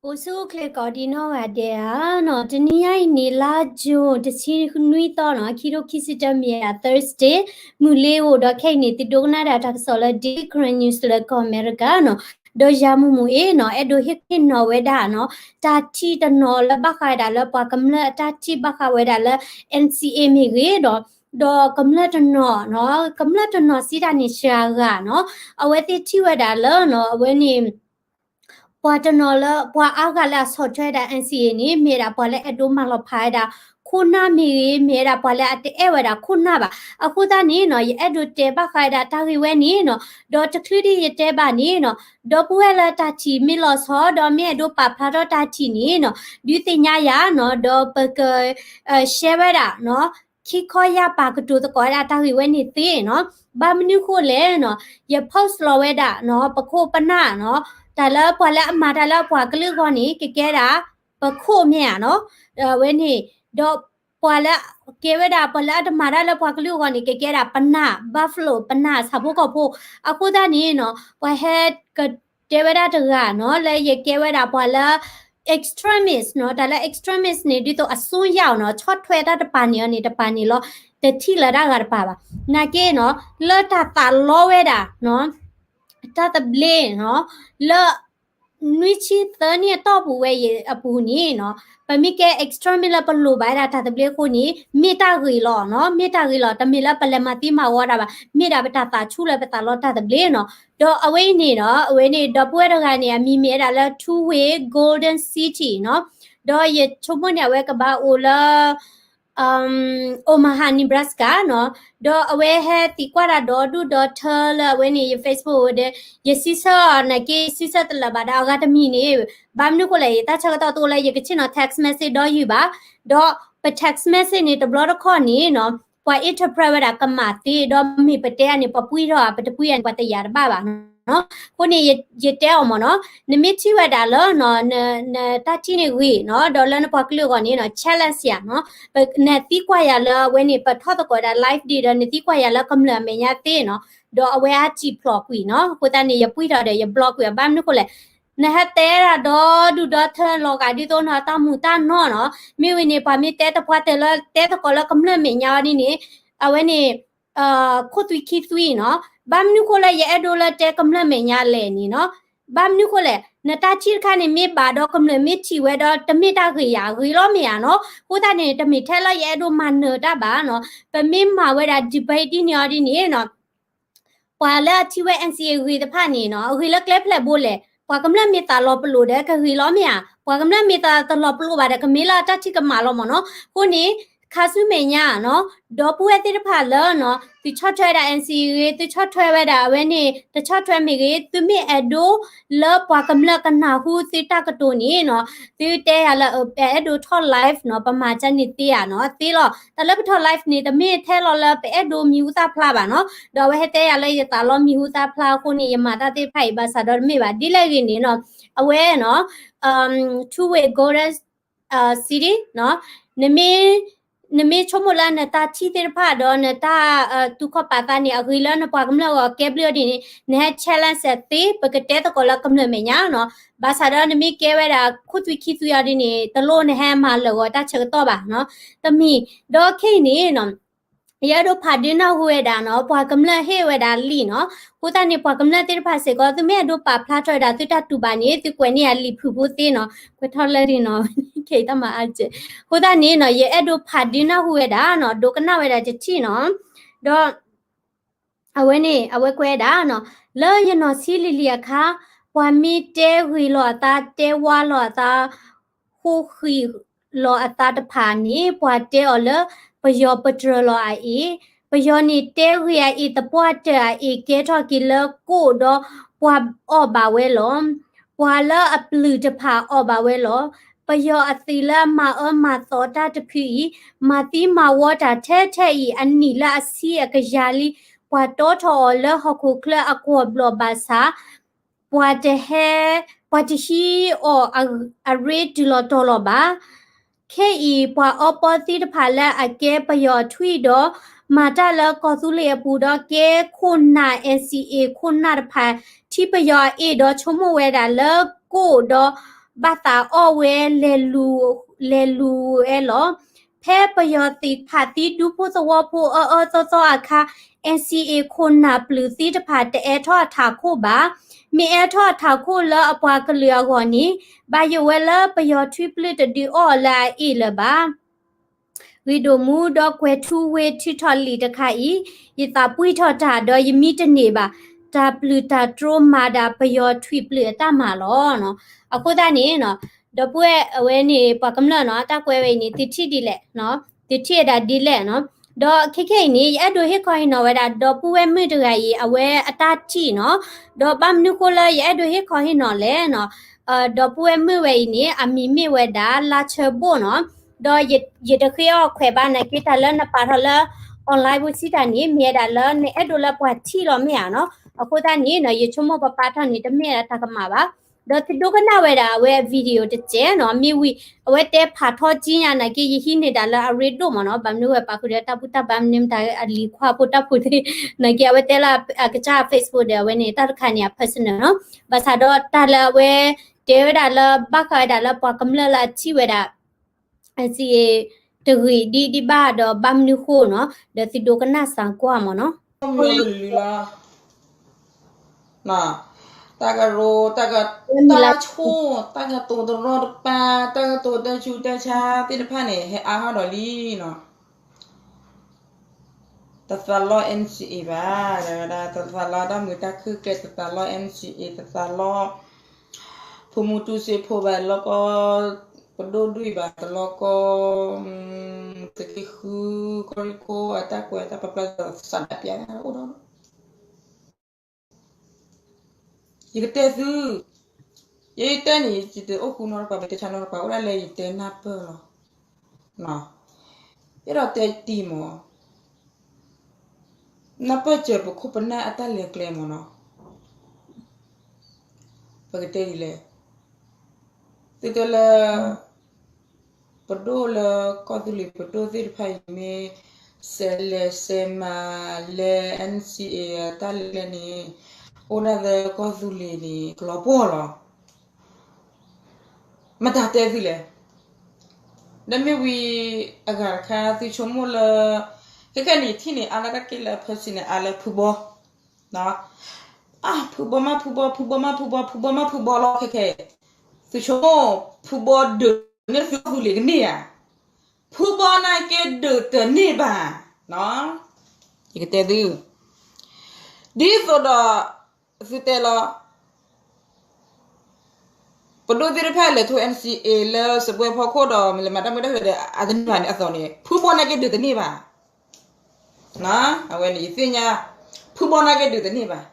အိၣ်ဆူၣ်အိၣ်ချ့ကိးဒံနီၢ်ဂၤဒဲးဧါနီၤ, တနံၤညါအံၤန့ၣ် လါယူၤ တဆံနွံသီနီၤ, ခံထိခံဆံတၢ မ့ၢ်ဝဲဒၣ် Thursday မုၢ်လ့ၤအိၣ်ဒီး ခဲအံၤန့ၣ် သုဒိကနၣ်ဒၣ်တၢ်ကစီၣ်လၢ Daily Karen News လၢကီၢ်အမဲရကၤနီၤ, ဒီးယၤမုၢ်မုၢ်အ့နီၤ အဲၣ်ဒိးဟ့ၣ်နီၤဝဲဒၣ်နီၤ, တၢ်ထံၣ်တနီၤလၢဘၣ်ဃးဝဲဒၣ်လၢပှၤကမျၢၢ်အတၢ်ထံၣ်ဘၣ်ဃးဝဲဒၣ်လၢ NCA မ့ၢ်ဂ့ၤဒီး, ဒီးကမျၢၢ်တနီၤနီၤ, ကမျၢၢ်တနီၤစံးတၢ်န့ၣ် စှၤဂၤနီၤ, အဝဲသ့ၣ်ထံၣ်ဝဲဒၣ်လၢနီၤ, အဝဲန့ၣ် ပှၤတနီၤလၢ ပှၤအါဂၤလၢအဆီၣ်ထွဲဝဲဒၣ် NCA န့ၣ် မ့ၢ်ဝဲဒၣ်ပှၤလၢအဲၣ်ဒိးမၤလီၤဖးဝဲဒၣ် ခိၣ်နၢ်မ့ၢ်ဂ့ၤ, မ့ၢ်ဝဲဒၣ်ပှၤလၢအတအဲၣ်ဝဲဒၣ်ခိၣ်နၢ်ဘၣ်. အဃိသတးန့ၣ်နီၤ, ယအဲၣ်ဒိးတဲဘၣ်ဃးဝဲဒၣ်တၢ်ဂ့ၢ်ဝဲန့ၣ်နီၤ, ဒီးတချုးဒ်ယတဲဘၣ်န့ၣ်နီၤ, ဒီပုၢ်ဝဲၢ်လၢတၢ်ထံၣ်မ့ၢ်လီၤဆီ ဒီးမ့ၢ်အဲၣ်ဒိးပာ်ဖျါထီၣ်တၢ်ထံၣ်န့ၣ်နီၤ, ဒုးသ့ၣ်ညါယၤနီၤ, ဒီးပက share ဝဲဒၣ်နီၤ, ခံခီယၢ်ပာ်ကတိၤသကိးဝဲဒၣ်တၢ်ဂ့ၢ်ဝဲန့ၣ်သ့နီၤ. ဘၣ်မနုၤဃိလဲၣ်နီၤ, ယ post လီၤဝဲဒၣ်နီၤ, ပခိၣ်ပနၢ်နီၤ, တၢ်လၢပှၤလၢအမၤတၢ်လၢပှၤကလုာ်အဂီၢ်န့ၣ် ကကဲဒၣ် ပခိၣ်မ့ၢ်ဧါနီၤ, အဝဲန့ၣ်, ဒီးပှၤလၢကဲဝဲဒၣ် ပှၤလၢအတမၤတၢ်လၢပှၤကလုာ်အဂီၢ်န့ၣ် ကကဲဒၣ်ပနၢ် buffalo ပနၢ်ဆၣ်ဖိကီၢ်ဖိ. အဃိသတးန့ၣ်နီၤ, ပှၤဟဲကတဲဝဲဒၣ်တဂၤနီၤ, လၢယကဲဝဲဒၣ်ပှၤလၢ extremist နီၤ, တၢ်လၢ extremist န့ၣ် ဒ်သိးအစွန်းရောက်နီၤ, ဆီၣ်ထွဲတၢ်တပၤန့ၣ်အီၤန့ၣ် တပၤန့ၣ်လီၤ, တထံၣ်လၢၤတၢ်ဂၤတပၤဘၣ်. နာ်က့နီၤ, လၢတၢ်သးလီဝဲဒၣ်နီၤ, တၢ်သဘျ့နီၤ, လၢ နွံဆံသၢနံၣ်အတီၢ်ပူၤဝဲအံၤအပူၤန့ၣ်နီၤ, ပမ့ၢ်ကဲ extremist လၢပလိၣ်ဘၣ်ဝဲဒၣ်တၢ်သဘျ့အဃိန့ၣ် မ့ၢ်တၢ်ဂ့ၤလီၤနီၤ, မ့ၢ်တၢ်ဂ့ၤလီၤ, တမ့ၢ်လၢပလဲၤမၤသံမၤဝီတၢ်ဘၣ်, မ့ၢ်ဒၣ်ပတၢ်သးဆူၣ်လၢပသးလီတၢ်သဘျ့နီၤ. ဒီးအဝဲအံၤန့ၣ်နီၤ, အဝဲန့ၣ် ဒီပုၢ်ဝဲၢ်တဂၤန့ၣ် အမံၤမ့ၢ်ဝဲဒၣ်လၢ Two Way Golden City နီၤ, ဒီးယဆိကမိၣ်န့ၣ် အဝဲကဘၣ်အိၣ်လၢ Omaha Nebraska နီၤ, ဒီးအဝဲဟဲသံကွၢ်တၢ်ဒီဒူၣ်ဒီထၢလၢအဝဲန့ၣ် ယ Facebook ဝဲဒီး, ယစံးဆၢအီၤနာ်က့ စံးဆၢတလၢာ်ဘၣ်ဒီးအဂၤတမံၤန့ၣ်, ဘၣ်မနုၤဃိလဲၣ် ယတၢ်ဆၢကတီၢ်တအိၣ်လၢယကဆ့ၣ်နီၤ text message ဒီးယုၢ်ဘၣ်, ဒီးပ text message န့ၣ် တဘျီတခီၣ်န့ၣ်နီၤ, ပှၤ interpret ဝဲဒၣ်ကမၣ်သ့, ဒီးမ့ၢ်ပတဲအန့ၣ် ပှၤပှံထီၣ်ဧါ ပတပှံဧါန့ၣ် ပှၤတယာ်တဘၣ်ဘၣ်နီၤ. အဃိန့ၣ် ယတဲအီၤမ့ၢ်နီၤ, နမ့ၢ်ထံၣ်ဝဲဒၣ်လၢ နတၢ်ထံၣ်န့ၣ်ဂ့ၤနီၤ, ဒီးလၢနပှၤကလုာ်အဂီၢ်န့ၣ်နီၤ challenge ယၤနီၤ, နသံကွၢ်ယၤလၢအဝဲန့ၣ် ပထီၣ်သကိးဒၣ် live ဒံးဒီး နသံကွၢ်ယၤလၢကမျၢၢ်အမဲာ်ညါသ့နီၤ, ဒီးအဝဲအစံၣ်ဖျိးကွံာ်နီၤ. အဃိသတးန့ၣ် ယပှံထီၣ်ဒီး ယ block ကွံာ်အီၤ. ဘၣ်မနုၤဃိလဲၣ်, နဟဲတဲဒၣ်ဒီဒူၣ်ဒီထၢလီၤဂာ်ဒ်သိးနီၤ တၢ်မူးတၢ်နီၢ်နီၤ, မ့ၢ်ဝံၤန့ၣ် ပှၤမ့ၢ်တဲတပှၢ်တၢၢ်လၢတဲသကိးလၢကမျၢၢ်မဲာ်ညါအီၤဒ်န့ၣ်, အဝဲန့ၣ် ခိၣ်သွံခံသွံနီၤ. ဘၣ်မနုၤဃိလၢယအဲၣ်ဒိးလၢတဲကမျၢၢ်မဲာ်ညါလဲၣ်န့ၣ်နီၤ, ဘၣ်မနုၤဃိလဲၣ်, နတၢ်ထံၣ်တခါန့ၣ် မ့ၢ်ဘၣ်ဒီးကမျၢၢ်မ့ၢ်ထံၣ်ဝဲဒီး တမ့ၢ်တၢ်ဂ့ၤယၤ ဂ့ၤလီၤမ့ၢ်ဧါနီၤ. အဃိသတးန့ၣ် တမ့ၢ်ထဲလၢယအဲၣ်ဒိးမၤနၢၤတၢ်ဘၣ်နီၤ. ပမ့ၢ်မၤဝဲဒၣ် debate ဒ်န့ၣ်အီၤဒ်န့ၣ်နီၤ ပှၤလၢအထံၣ်ဝဲ NCA ဂ့ၤတဖၣ်န့ၣ်နီၤ, အဂ့ၤလၢကျဲဖျဲၣ်ဘိလဲၣ်, ပှၤကမျၢၢ်မ့ၢ်သးလီၤပလိာ်ဒီး ကဂ့ၤလီၤမ့ၢ်ဧါ. ပှၤကမျၢၢ်မ့ၢ်သးတလီၤပလိာ်ဘၣ်ဒီး ကမ့ၢ်လၢအတၢ်ထံၣ်ကမၣ်လီၤမ့ၢ်နီၤ. အဃိန့ၣ် ခါဆူမဲာ်ညါနီၤ, ဒီပုၢ်ဝဲၢ်သ့ၣ်တဖၣ်လၢနီၤ, သုဆီၣ်ထွဲဝဲဒၣ် NCA ဂ့ၤ, သုဆီၣ်ထွဲဝဲဒၣ်အဝဲန့ၣ် တဆီၣ်ထွဲမ့ၢ်ဂ့ၤ, သုမ့ၢ်အဲၣ်ဒိးလၢပှၤကမျၢၢ်ကနၢ်ဟူသုတၢ်ကတိၤန့ၣ်နီၤ, သုတဲယၤလၢ ပအဲၣ်ဒိးထီၣ် live နီၤ, ပမၤကန့ၣ်သ့ဧါနီၤ, သ့လီၤ. တၢ်လၢပထီၣ် live န့ၣ် တမ့ၢ်ထဲလီၤလၢပအဲၣ်ဒိးမံၤဟူသၣ်ဖျါဘၣ်နီၤ. ဒီးအဝဲဟဲတဲယၤလၢယသးလီမံၤဟူသၣ်ဖျါအဃိန့ၣ် ယမၤတၢ်သ့ၣ်တဖၣ်အံၤဘၣ်ဆၣ်ဒီးတမ့ၢ်ဘၣ်. ဒ်လဲၣ်ဂ့ၤန့ၣ်နီၤ, အဝဲနီၤ, Two Way Golden City နီၤ, နမ့ၢ်ဆိကမိၣ်လၢနတၢ်ထံၣ်သ့ၣ်တဖၣ်ဒီးနတၢ်သူၣ်ခီၣ်ပာ်သးန့ၣ် အဂ့ၤလၢနပှၤကမျၢၢ်အဂီၢ်ကဲဘျုးအီၤဒ်န့ၣ် နဟဲ challenge သ့ ပကတဲသကိးလၢကမျၢၢ်မဲာ်ညါနီၤ. ဘၣ်ဆၣ်ဒီးနမ့ၢ်ကဲဝဲဒၣ်ခိၣ်သွံခံသွံအီၤဒ်န့ၣ် တလိၣ်နဟဲမၤလၢာ်ဂီၤတၢ်ဆၢကတီၢ်ဘၣ်နီၤ. တမံၤ, ဒီးခဲအံၤန့ၣ်နီၤ ယအဲၣ်ဒိးဖးဒုးနၢ်ဟူဝဲဒၣ်နီၤ, ပှၤကမျၢၢ်ဟ့ၣ်ဝဲဒၣ်လံာ်နီၤ. အဃိသတးန့ၣ် ပှၤကမျၢၢ်သ့ၣ်တဖၣ်စ့ၢ်ကီး သုမ့ၢ်အဲၣ်ဒိးပာ်ဖျါထီၣ်ဝဲဒၣ်သုတၢ်တူၢ်ဘၣ်န့ၣ် သုကွဲးန့ၢ်ယၤလံာ်ဖုးဖိသ့နီၤ. ကွဲးထီၣ်လၢဒ်နီၤ, ခဲအံၤတၢ်မၤအါစဲး. အဃိသတးန့ၣ်နီၤ ယအဲၣ်ဒိးဖးဒုးနၢ်ဟူဝဲဒၣ်နီၤ, ဒိကနၣ်ဝဲဒၣ်တထံၣ်နီၤ. ဒီး အဝဲန့ၣ် အဝဲကွဲးဝဲဒၣ်နီၤ, လၢယနီၢ်ဆံးလံၤလံၤအခါ, ပှၤမ့ၢ်တဲဂ့ၤလီၤအသး တဲဝါလီၤအသး ဃိဃံးလီၤအသးတဖၣ်န့ၣ် ပှၤတဲအီၤလၢ ပယီၤပတြၢၤလီၤအအ့ၣ်, ပယီၤန့ၣ်တဲဂ့ၤအအ့ၣ် သပှၢ်တၢၢ်အအ့ၣ်ကဲထီၣ်က့ၤလၢကိၣ်ဒီး ပှၤအီၣ်ဘၣ်ဝဲလီၤ. ပှၤလၢအပျုၢ်တဖၣ်အီၣ်ဘၣ်ဝဲလီၤ. ပယီၤအသုးလၢအမၤအၢမၤသီတၢ်တဖုအံၤ, မၤသံမၤဝီတၢ်ထဲထဲအံၤ အနံၣ်လၢအဆံအကယၤလံ, ပှၤတီထီၣ်အီၤလၢဟီၣ်ခိၣ်ချၢအကွီၢ်ဘျီၣ်ဘၣ်ဆၣ် ပှၤတဟဲ, ပှၤတဟံးအီၤအရ့တုၤလီၤတီၤလီၤဘၣ်. ခဲအံၤ ပှၤအီပီသ့ၣ်တဖၣ်လၢအကဲပယီၤထွံၣ်ဒီး မၤတၢ်လၢကီၢ်သူလ့ၤအပူၤဒီးကဲခိၣ်နၢ် NCA ခိၣ်နၢ်တဖၣ် ထံၣ်ပယီၤအအ့ၣ်ဒီးဆိကမိၣ်ဝဲဒၣ်လၢကိၣ်ဒီး ဘၣ်သးအီၣ်ဝဲ လဲၤလူၤဝဲလီၤ. ဖဲပယီၤသုးခးသံဒူဖိသဝီဖိအၢအၢသီသီအခါ NCA ခိၣ်နၢ်ပျုၢ်သ့တဖၣ် တအဲၣ်ထီၣ်အထးခိၣ်ဘၣ်. မ့ၢ်အဲၣ်ထီၣ်အထးခိၣ်လၢအပှၤကလုာ်အဂီၢ်န့ၣ် ဘၣ်ယိၣ်ဝဲလၢပယီၤထွံၣ်ပျုၢ်တဒုးအီၣ်အီၤလၢအအ့ၣ်လၢၤဘၣ်. ဂ့ၢ်ဒိၣ်မူဒီးကွဲၤထူဝ့ၢ်ထုးထီၣ်လံာ်တခါအံၤ ယသးပှံၢ်ထီၣ်တၢ်ဒီးယမံတန့ၢ်ဘၣ်. တၢ်ပျုၢ်တၢ်တြိၤမၤဒၣ်ပယီၤထွံၣ်ပျုၢ်အတၢ်မၤလီၤ. အဃိသတးန့ၣ် ဒီပုၢ်ဝဲၢ်အဝဲန့ၣ် ပှၤကမျၢၢ်နီၤ တၢ်ကွဲးဝဲအံၤန့ၣ် သုထံၣ်ဒ်လဲၣ်, သုထံၣ်ဝဲဒၣ်ဒ်လဲၣ်နီၤ. ဒီးခဲခဲအံၤန့ၣ် ယအဲၣ်ဒိးဟ့ၣ်ခီဟ့ၣ်နီၤဝဲဒၣ် ဒီပုၢ်ဝဲၢ်မုၣ်တဂၤအံၤ အဝဲအတၢ်ထံၣ်နီၤ. ဒီးဘၣ်မနုၤဃိလၢယအဲၣ်ဒိးဟ့ၣ်ခီဟ့ၣ်နီၤလဲၣ်နီၤ. ဒီပုၢ်ဝဲၢ်မုၣ်ဝဲအံၤန့ၣ် အမံၤမ့ၢ်ဝဲဒၣ် လါဆၢဘိၣ်နီၤ. ဒီးယတဃ့အီၣ်ခွဲးဘၣ်နာ်က့ တၢ်လၢနပာ်ထီၣ်လၢ online ပူၤစံးတၢ်န့ၣ် မ့ၢ်ဝဲဒၣ်လၢနအဲၣ်ဒိးလၢပှၤထံၣ်လီၤမ့ၢ်ဧါနီၤ. အဃိသတးန့ၣ်နီၤ ယဆိကမိၣ်ပပာ်ထီၣ်န့ၣ် တမ့ၢ်ဒၣ်တၢ်ကမၣ်ဘၣ်. ဒီးသုဒိကနၣ်ဝဲဒၣ်အဝဲ video တစဲးနီၤ မ့ၢ်ဝံၤ အဝဲတဲဖးထီကံညါနာ်က့ ယဟံးန့ၢ်ဒၣ်လၢအရ့ဒိၣ်မးနီၤ. ဘၣ်မနုၤဝဲပာ်ဃုာ်ဒီးတၢ်ဘူၣ်တၢ်ဘါမနုၤမတၤအလံၤခွါဖိတၢ်ဖိသ့ၣ် နာ်က့ အဝဲတဲလၢအကစၢ် Facebook ဒီးအဝဲန့ၣ် တၢ်တခါန့ၣ် အ personal နီၤ. ဘၣ်ဆၣ်ဒီးတၢ်လၢအဝဲတဲဝဲဒၣ်လၢဘၣ်ဃးဝဲဒၣ်လၢပှၤကမျၢၢ်လၢအထံၣ်ဝဲဒၣ် NCA တဂ့ၤဒ်ဒ်ဘၣ်ဒီးဘၣ်မနုၤဃိနီၤ ဒီးသုဒိကနၣ်စၢ်ကွၢ်မးနီၤ. လီၤ တၢ်ကရိ တၢ်က တၢ်ဆိၣ် တၢ်ကတိၤတရီတပါ တၢ်ကတိၤတၢ်ဆူးတၢ်ဆါသ့ၣ်တဖၣ်န့ၣ် ဟဲအါထီၣ်ဒီးလံနီၤ. တသးလီ NCA ဘၣ်, တသးလီတၢ်မုာ်တၢ်ခုၣ်ကျဲ တသးလီ NCA တသးလီ ဖိမုၢ်တူစ့ဖိဘၣ် တလီၤကီ ပဒိၣ်ဒွံၣ်ဘၣ် တလီၤကီ သုးက့ဃု ကီၢ်ရ့ၣ်ခိၣ် အတၢ်ကွဲးတၢ်ပာ်ဖျါ စးဒၣ်ပျး အိၣ်ဒီး ယကတဲသု, ယတဲန့ၣ် ယတအိၣ်ဃူနီတပၤ ပတဲဆါနီတပၤ အိၣ်ဒၣ်လၢယတဲနၢ်ပၢၢ်လီၤ. ယအဲၣ်ဒိးတဲတံၤမး, နၢ်ပၢၢ်စၢၤပခိၣ်ပနၢ်အတၢ်လဲၤကျဲမးနီၤ. ပကတဲဒ်လဲၣ်, သုတဲလၢ ပဒိၣ်လၢကီၢ်သူလ့ၤပဒိၣ်သ့ၣ်တဖၣ်အံၤ မ့ၢ်စဲးလဲၤစဲးမၤလဲၤ NCA အတၢ်လဲၤကျဲန့ၣ် အိၣ်ဒၣ်လၢကီၢ်သူလ့ၤန့ၣ် ကလီၤပှီၢ်လီၤ. မတၤတဲသုလဲၣ်. ဒီးမ့ၢ်ဝံၤအဂၤတခါ သုဆိကမိၣ်လၢ ခဲခဲန့ၣ် ယထံၣ်န့ၣ် အါလၢတၢ်က့ၢ်လၢ ဖၢဆံးန့ၣ် အါလၢဖုဘီ ဖုဘီမးဖုဘီ ဖုဘီမးဖုဘီ ဖုဘီမးဖုဘီလီၤ ခဲခဲ, သုဆိကမိၣ် ဖုဘီဒုးန့ၢ်သုသူလ့ၤကန့ၢ်ဧါ, ဖုဘီနာ်က့ဒုးတန့ၢ်ဘၣ်, ယကတဲသု, ဒ်သိးဒီး သုတဲလီၤ ပဒိၣ်သ့ၣ်တဖၣ်လဲၤထူ NCA လၢစပွဲဖီခိၣ်ဒီး မ့ၢ်လဲၤမၤတၢ်မုာ်တၢ်ခုၣ်ဒီး အတန့ၢ်ဘၣ်န့ၣ်အသိးန့ၣ် ဖုဘီနာ်က့ဒုးတန့ၢ်ဘၣ်. အဝဲန့ၣ်ယသ့ၣ်ညါ, ဖုဘီနာ်က့ဒုးတန့ၢ်ဘၣ်.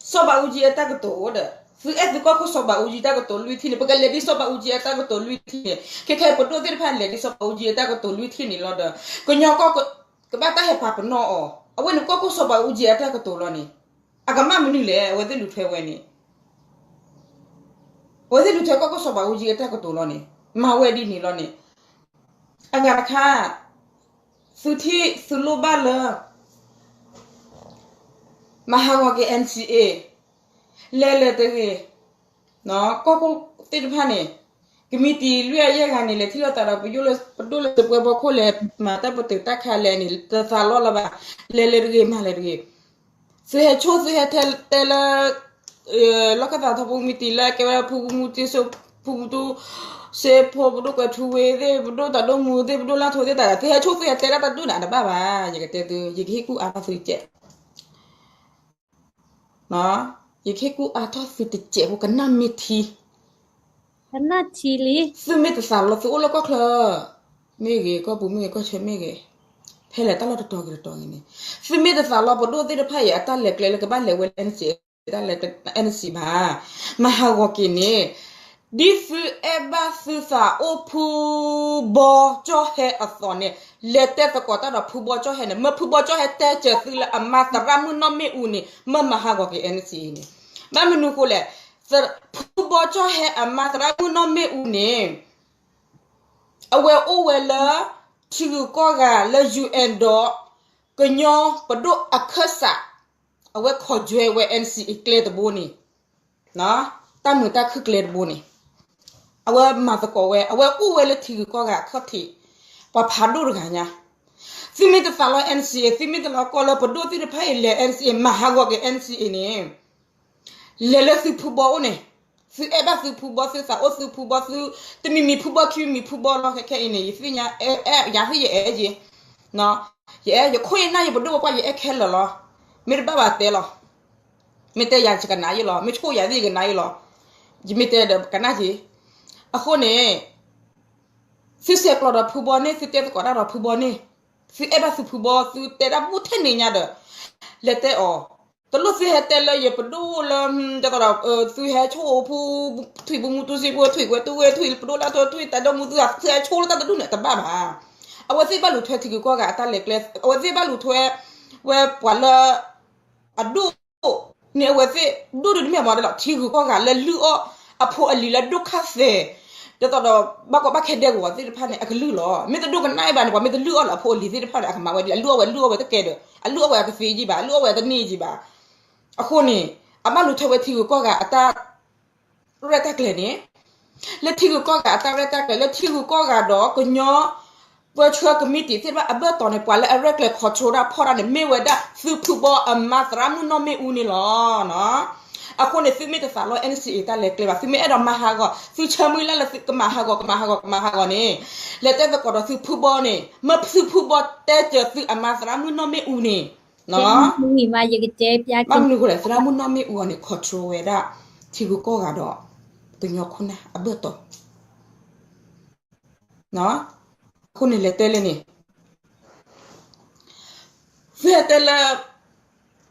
စီၤဘးအူကၠံအတၢ်ကတိၤအိၣ်ဒီး သုအဲၣ်သုကီၢ်ခိၣ်စီၤဘးအူကၠံတၢ်ကတိၤလွံၢ်ထံၣ်န့ၣ် ပကလဲၤဒ်စီၤဘးအူကၠံအတၢ်ကတိၤလွံၢ်ထံၣ်န့ၣ် ခဲခဲပဒိၣ်သ့ၣ်တဖၣ်လဲၤဒ်စီၤဘးအူကၠံအတၢ်ကတိၤလွံၢ်ထံၣ်န့ၣ်လီၤဒီး ကညီကီၢ် ကဘၣ်တၢ်ဟဲပာ်ပနီၣ်အီၤ အဝဲန့ၣ်ကီၢ်ခိၣ်စီၤဘးအူကၠံအတၢ်ကတိၤလီၤန့ၣ် အကမၣ်မနုၤလဲၣ် အဝဲသ့ၣ်လူၤထွဲဝဲန့ၣ် အဝဲသ့ၣ်လူၤထွဲကီၢ်ခိၣ်စီၤဘးအူကၠံအတၢ်ကတိၤလီၤန့ၣ် မၤဝဲဒ်န့ၣ်လီၤန့ၣ် အဂၤတခါ သုထံၣ်သုလိၣ်ဘၣ်လၢ မၤဟးဂီၤက့ၤ NCA လဲၤလဲၤတဂ့ၤ ကီၢ်ခိၣ်သ့ၣ်တဖၣ်န့ၣ် ကမံးတံာ်လွံၢ်အယဲၢ်ဂၤန့ၣ် လဲၤထံၣ်လိာ်သးဒီး ပယိၣ်လၢပဒိၣ်လၢစပွဲဖီခိၣ်လဲၤမၤတၢ်ပတုာ်တၢ်ခးလဲၣ်န့ၣ် တသးလီလၢၤဘၣ် လဲၤလဲၤတဂ့ၤ မၤလဲၤတဂ့ၤ သုဟဲဆိၣ်သုဟဲတဲလၢ လီၢ်ခၢၣ်သးထီဘိမံးတံာ်လၢအကဲဝဲဒၣ်ဖုမူတံၢ်စိ ဖုမူတူ စ့ဖိ ပဒိၣ်ကွဲၤထူဝ့သ့ၣ် ပဒိၣ်တၢ်ဒိၣ်မူသ့ၣ် ပဒိၣ်လၢ်ထိသ့ၣ်တဖၣ် သုဟဲဆိၣ်သုဟဲတဲဒၣ်တၢ်ဒုးန့ၣ် အတဘၣ်ဘၣ် ယကတဲသု ယကဟ့ၣ်ကူၣ်အါထီၣ်သုတစဲး ယကဟ့ၣ်ကူၣ်အါထီၣ်သုတစဲးဖိ ကနၣ်မ့ၢ်ထံ ကနၣ်ထံလံ သုမ့ၢ်တသးလီ သုအိၣ်လၢကီၢ်ချၢ မ့ၢ်ဂ့ၤ ကီၢ်ပူၤမ့ၢ်ဂ့ၤ ကီၢ်ချၢမ့ၢ်ဂ့ၤ ဖဲလဲၣ်တၢ်လီၢ်တတီၤဂ့ၤတတီၤဂ့ၤန့ၣ် သုမ့ၢ်တသးလီ ပဒိၣ်သ့ၣ်တဖၣ်အံၤ အတၢ်လဲၤကျဲလၢကဘၣ်လဲၤဝဲလၢ NCA တၢ်လဲၤ NCA ဘၣ် မၤဟးဂီၤက့ၤန့ၣ် ဒ်သုအဲၣ်ဘၣ်သုသးအိၣ်ဖုဘီကၠီၣ်ဟဲအသိးန့ၣ် လဲၤတဲသကိးတၢ်ဒီးဖုဘီကၠီၣ်ဟဲန့ၣ် မၢဖုဘီကၠီၣ်ဟဲတဲစၢၤသုလၢအမါသရၣ်မုၣ်နီၢ်မ့ၣ်အူန့ၣ် မၢမၤဟးဂီၤက့ၤ NCA န့ၣ် ဘၣ်မနုၤဃိလဲၣ် ဖုဘီကၠီၣ်ဟဲအမါသရၣ်မုၣ်နီၢ်မ့ၣ်အူန့ၣ် အဝဲအိၣ်ဝဲလၢ ထံဂုၤကီၢ်ဂၤလၢ UN ဒီး ကညီပဒိၣ်အခၢၣ်စး အဝဲခီၣ်ယွဲဝဲ NCA ကျဲတဘိန့ၣ် နီၢ် တၢ်မုာ်တၢ်ခုၣ်ကျဲတဘိန့ၣ် အဝဲမၤသကိးဝဲ အဝဲအိၣ်ဝဲလၢထံဂုၤကီၢ်ဂၤအခီၣ်ထံး ပှၤဖးဒိၣ်တဂၤညါ, သုမ့ၢ်တသးလီ NCA သုမ့ၢ်တလီၤကီၢ်လၢပဒိၣ်သ့ၣ်တဖၣ်အံၤလဲၤ NCA မၤဟးဂီၤက့ၤ NCA န့ၣ် လဲၤလၢသုဖုဘီအိၣ်န့ၣ်, သုအဲၣ်ဘၣ်သုဖုဘီ သုသးအိၣ်သုဖုဘီ သုတမံၤမံၤဖုဘီခံမံၤဖုဘီလီၤ ခဲခဲအံၤန့ၣ် ယသ့ၣ်ညါ ယၤသ့ၣ်ယအဲၣ်ယ့ၣ်, ယအဲၣ်ယခိၣ်ယနၢ်ယပဒိၣ်ပပှၢ်ယအဲၣ်ခဲလၢာ်လီၤ, မ့ၢ်တဘၣ်ဘၣ်တဲလီၤ, မ့ၢ်တဲယၤယကနၣ်ယ့ၣ်လီၤ မ့ၢ်ဆိၣ်ယၤသ့ၣ်ယကနၣ်ယ့ၣ်လီၤ, ယမ့ၢ်တဲဒီးကနၣ်က့ၤ, အဃိန့ၣ် သုဆဲးကျိးဒီးဖုဘီန့ၣ် သုတဲသကိးတၢ်ဒီးဖုဘီန့ၣ်, သုအဲၣ်ဘၣ်သုဖုဘီ သုတဲတၢ်ဘူၣ်ထဲန့ၣ်ညါဒီး လဲၤတဲအီၤ, တလိၣ်သုဟဲတဲလၢယပဒိၣ်လၢ တသီဒီး သုဟဲဆိၣ်ဖိ ထွံၣ်ပူၤမူတူစ့ဖိ ထွံၣ်ကွဲတူဝဲ ထွံၣ်ပဒိၣ်လၢအထိ ထွံၣ်တၢ်ဒိၣ်မူသု သုဟဲဆိၣ်လၢတၢ်တဒူၣ်န့ၣ် တဘၣ်ဘၣ်, အဝဲသ့ၣ်ဘၣ်လူၤထွဲထံဂုၤကီၢ်ဂၤအတၢ်လဲၤကျဲ အဝဲသ့ၣ်ဘၣ်လူၤထွဲ ဝဲပှၤလၢ အဒိၣ် န့ၣ်အဝဲသ့ၣ် ဒိၣ်ဒုးတမ့ၢ်မၤဒ်လီၤ ထံဂုၤကီၢ်ဂၤလၢလုၢ်အီၣ်အဖိအလံၤလၢဒိၣ်ခါသဲး, ဒ်သိးဒီး ဘၣ်ကီဘၣ်ခဲဒဲကဝီၤသ့ၣ်တဖၣ်န့ၣ် အကလုၢ်လီၤ. မ့ၢ်တဒိကနၣ်ဘၣ်န့ၣ် ပှၤမ့ၢ်တလုၢ်အီၣ်လၢအဖိအလံၤသ့ၣ်တဖၣ်န့ၣ် အကမၤဝဲဒ်လဲၣ်. အလုၢ်အီၣ်ဝဲ လုၢ်အီၣ်ဝဲတကဲဒီး အလုၢ်အီၣ်ဝဲအကသ့ကံဘၣ်, အလုၢ်အီၣ်ဝဲအတန့ၢ်ကံဘၣ်. အဃိန့ၣ် အဘၣ်လူၤထွဲဝဲထံဂုၤကီၢ်ဂၤအတၢ် ရဲၣ်တၢ်ကျဲၤန့ၣ် လၢထံဂုၤကီၢ်ဂၤအတၢ်ရဲၣ်တၢ်ကျဲၤ လၢထံဂုၤကီၢ်ဂၤဒီးကညီ ပၢဆှၢကမံးတံာ်သ့ၣ်တဖၣ်အဘၢၣ်တီၤန့ၣ် ပှၤလၢအရဲၣ်ကျဲၤ control တၢ်ဖီၣ်တၢ်န့ၣ် မ့ၢ်ဝဲဒၣ်သုဖုဘီအမါသရၣ်မုၣ်နီၢ်မ့ၣ်အူန့ၣ်လီၤ. အဃိန့ၣ် သုမ့ၢ်တသးလီ NCA တၢ်လဲၤကျဲဘၣ်, သုမ့ၢ်အဲၣ်ဒိးမၤဟးဂီၤ သုဆၢမုၢ်လၢ်လၢသုကမၤဟးဂီၤ ကမၤဟးဂီၤ ကမၤဟးဂီၤန့ၣ် လဲၤတဲသကိးဒီးသုဖုဘီန့ၣ် မ့ၢ်သုဖုဘီတဲစၢၤသုအမါသရၣ်မုၣ်နီၢ်မ့ၣ်အူန့ၣ် ဘၣ်မနုၤဃိလဲၣ် သရၣ်မုၣ်နီၢ်မ့ၣ်အူအီၤန့ၣ် control ဝဲဒၣ် ထံဂုၤကီၢ်ဂၤဒီး ကညီခိၣ်နၢ်အဘၢၣ်တီၤ အဃိန့ၣ်လဲၤတဲလၢန့ၣ် သုဟဲတဲလၢ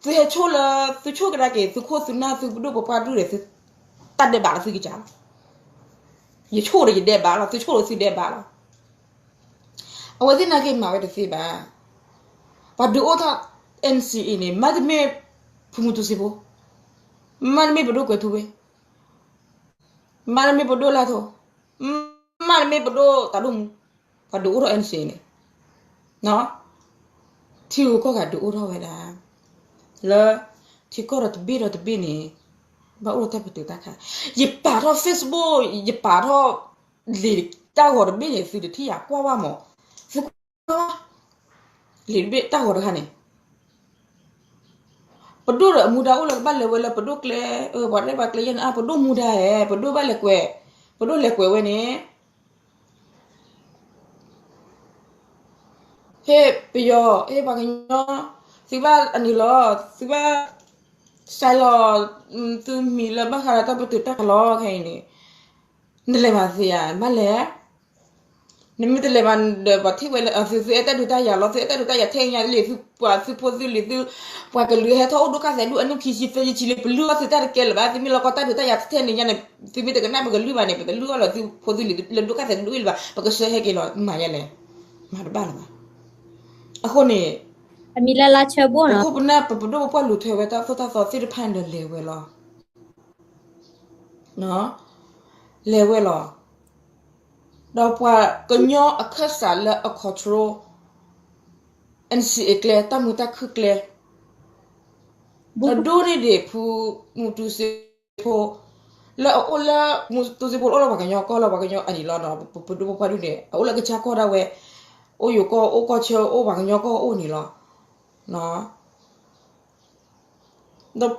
သုဟဲဆိၣ်လၢ သုဆိၣ်ကဒါက့ၤ သုခိၣ်သုနၢ်သုပဒိၣ်ပပှၢ်ဒူၣ်ဒီး သုတၢ်ဒဲးဘးလီၤသုကစၢ်လီၤ. ယဆိၣ်ဒီးယဒဲးဘးလီၤ, သုဆိၣ်ဒီးသုဒဲးဘးလီၤ. အဝဲသ့ၣ်နာ်က့ၤမၤဝဲတသ့ဘၣ်. ပှၤဒုးအိၣ်ထီၣ် NCA န့ၣ် မ့တမ့ၢ်ဖုမူတူစ့ဖိ, မ့တမ့ၢ်ပဒိၣ်ကွဲးထူဝ့, မ့တမ့ၢ်ပဒိၣ်လၢ်ထိ, မ့တမ့ၢ်ပဒိၣ်တၢ်ဒိၣ်မူ, ပှၤဒုးအိၣ်ထီၣ် NCA န့ၣ် ထံဂုၤကီၢ်ဂၤဒုးအိၣ်ထီၣ်ဝဲဒၣ် လၢ ထံကီၢ်ဒီးတဘ့ၣ်ဒီးတဘ့ၣ်န့ၣ် ဘၣ်အိၣ်တၢ်ပတုာ်တၢ်ခး, ယပာ်ထီၣ် Facebook ယပာ်ထီၣ် လံာ်တၢ်ဂီၤတဘ့ၣ်န့ၣ် သုတထံၣ်ယၤကွၢ်ဝဲမး, သုကွၢ် လံာ်တဘ့ၣ်တၢ်ဂီၤတခါန့ၣ် ပဒိၣ်ဒီးအမူဒါအိၣ်လၢကဘၣ်လဲၤဝဲလၢပဒိၣ်ကျဲ, ပှၤရဲၣ်ပှၤကျဲယဲၢ်န့ၣ် ပဒိၣ်မူဒါဧါ, ပဒိၣ်ဘၣ်လဲၤကွဲး, ပဒိၣ်လဲၤကွဲးဝဲန့ၣ် ဟ့ၣ်ပယီၤ, ဟ့ၣ်ပှၤကညီ, သုဘၣ်အနုာ်လီၤ, သုဘၣ် စဲးလီၤ, သုမံၤလၢဘၣ်ဃးဒီးတၢ်ပတုာ်တၢ်ခးလီၤခဲအံၤန့ၣ်, နလဲၤမၤသ့ဧါ, ဘၣ်လဲၤ နမ့ၢ်တလဲၤဘၣ်ဒီး ပှၤထံၣ်ဝဲလၢ သု သုအဲၣ်တၢ်ဒုးတၢ်ယၤလီၤ, သုအဲၣ်တၢ်ဒုးတၢ်ယၤထဲအံၤညါလံ, သုပှၤ သုဖိသုလံၤ သု ပှၤကလုာ်ဟဲထီၣ်အိၣ်ဒိၣ်ကါသဲးဒူၣ်အနုၢ်ခံဆံသၢဆံလံ, ပလုၢ်အီၣ်သုတၢ်တကဲလၢၤဘၣ်, သုမ့ၢ်လီၤကီတၢ်ဒုးတၢ်ယၤထဲန့ၣ်ညါန့ၣ်, သုမ့ၢ်တကနၣ်ပကလုၢ်ဘၣ်န့ၣ် ပတလုၢ်အီၣ်လၢသုဖိသုလံၤလၢဒိၣ်ကါသဲးဒူၣ်အံၤလၢၤဘၣ်, ပကဆှၢဟဲက့ၤလီၤ မၤယဲလဲၣ်, မၤတဘၣ်လၢၤဘၣ်. အဃိန့ၣ် ပခိၣ်ပနၢ် ပပဒိၣ်ပပှၢ်လူၤထွဲဝဲတၢ်သိၣ်တၢ်သီသ့ၣ်တဖၣ်န့ၣ်ဒီးလဲၤဝဲလီၤ. လဲၤဝဲလီၤ. ဒီးပှၤကညီအခၢၣ်စးလၢအ control NCA ကျဲ တၢ်မုာ်တၢ်ခုၣ်ကျဲ, ဒီးဒိၣ်န့ၢ်ဒံးဖုမူတူစ့ဖိ, လၢအအိၣ်လၢ မူတူစ့ဖိအိၣ်လၢပှၤကညီကီၢ်လၢပှၤကညီအံၤလီၤဒီး ပဒိၣ်ပပှၢ်ဒူၣ်န့ၣ် အအိၣ်လၢကစၢ်ကီၢ်ဒၣ်ဝဲ, အိၣ်ယိၤကီၢ်အိၣ်ကီၢ်ဆၢအိၣ်ပှၤကညီကီၢ်အိၣ်န့ၣ်လီၤ. ဒီး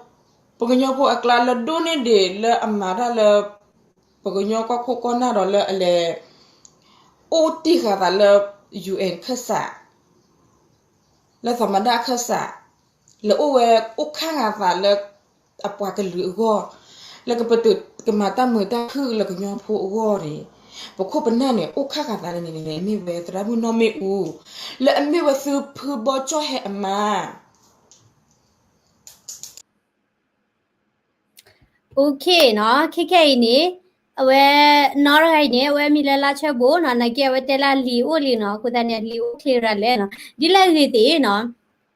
ပကညီဖိအကျါလၢဒိၣ်န့ၢ်ဒံးလၢအမၤတၢ်လၢ ပကညီကီၢ်ခိၣ်ကီၢ်နၢ်ဒီးလၢအလဲၤ အိၣ်တ့ၢ်ဃာ်သးလၢ UN ခၢၣ်စး, လၢသမ္မတအခၢၣ်စး, လၢအိၣ်ဝဲအိၣ်ခါဃာ်သးလၢ အပှၤကလုာ်အဂီၢ်, လၢကပတုာ်ကမၤတၢ်မုာ်တၢ်ခုၣ်လၢကညီဖိအဂီၢ်န့ၣ်, ပခိၣ်ပနၢ်န့ၣ် အိၣ်ခါဃာ်သးလၢန့ၣ်န့ၣ် မ့ၢ်ဝဲသရၣ်မုၣ်နီၢ်မ့ၣ်အူ, လၢအမ့ၢ်ဝဲသုဖုဘီကၠီၣ်ဟဲအမါ OK နီၤ, ခဲခဲအံၤန့ၣ် အဝဲ နီၢ်ရဂၤအံၤန့ၣ် အဝဲမံၤလၢလါဆၢဘိနီၤ, နာ်က့အဝဲတဲလၢလံာ်အိၣ်လံနီၤ, အဃိသတးန့ၣ် လံာ်အိၣ်ချ့ရၤလဲၣ်နီၤ, ဒ်လဲၣ်ဂ့ၤသ့ၣ်နီၤ,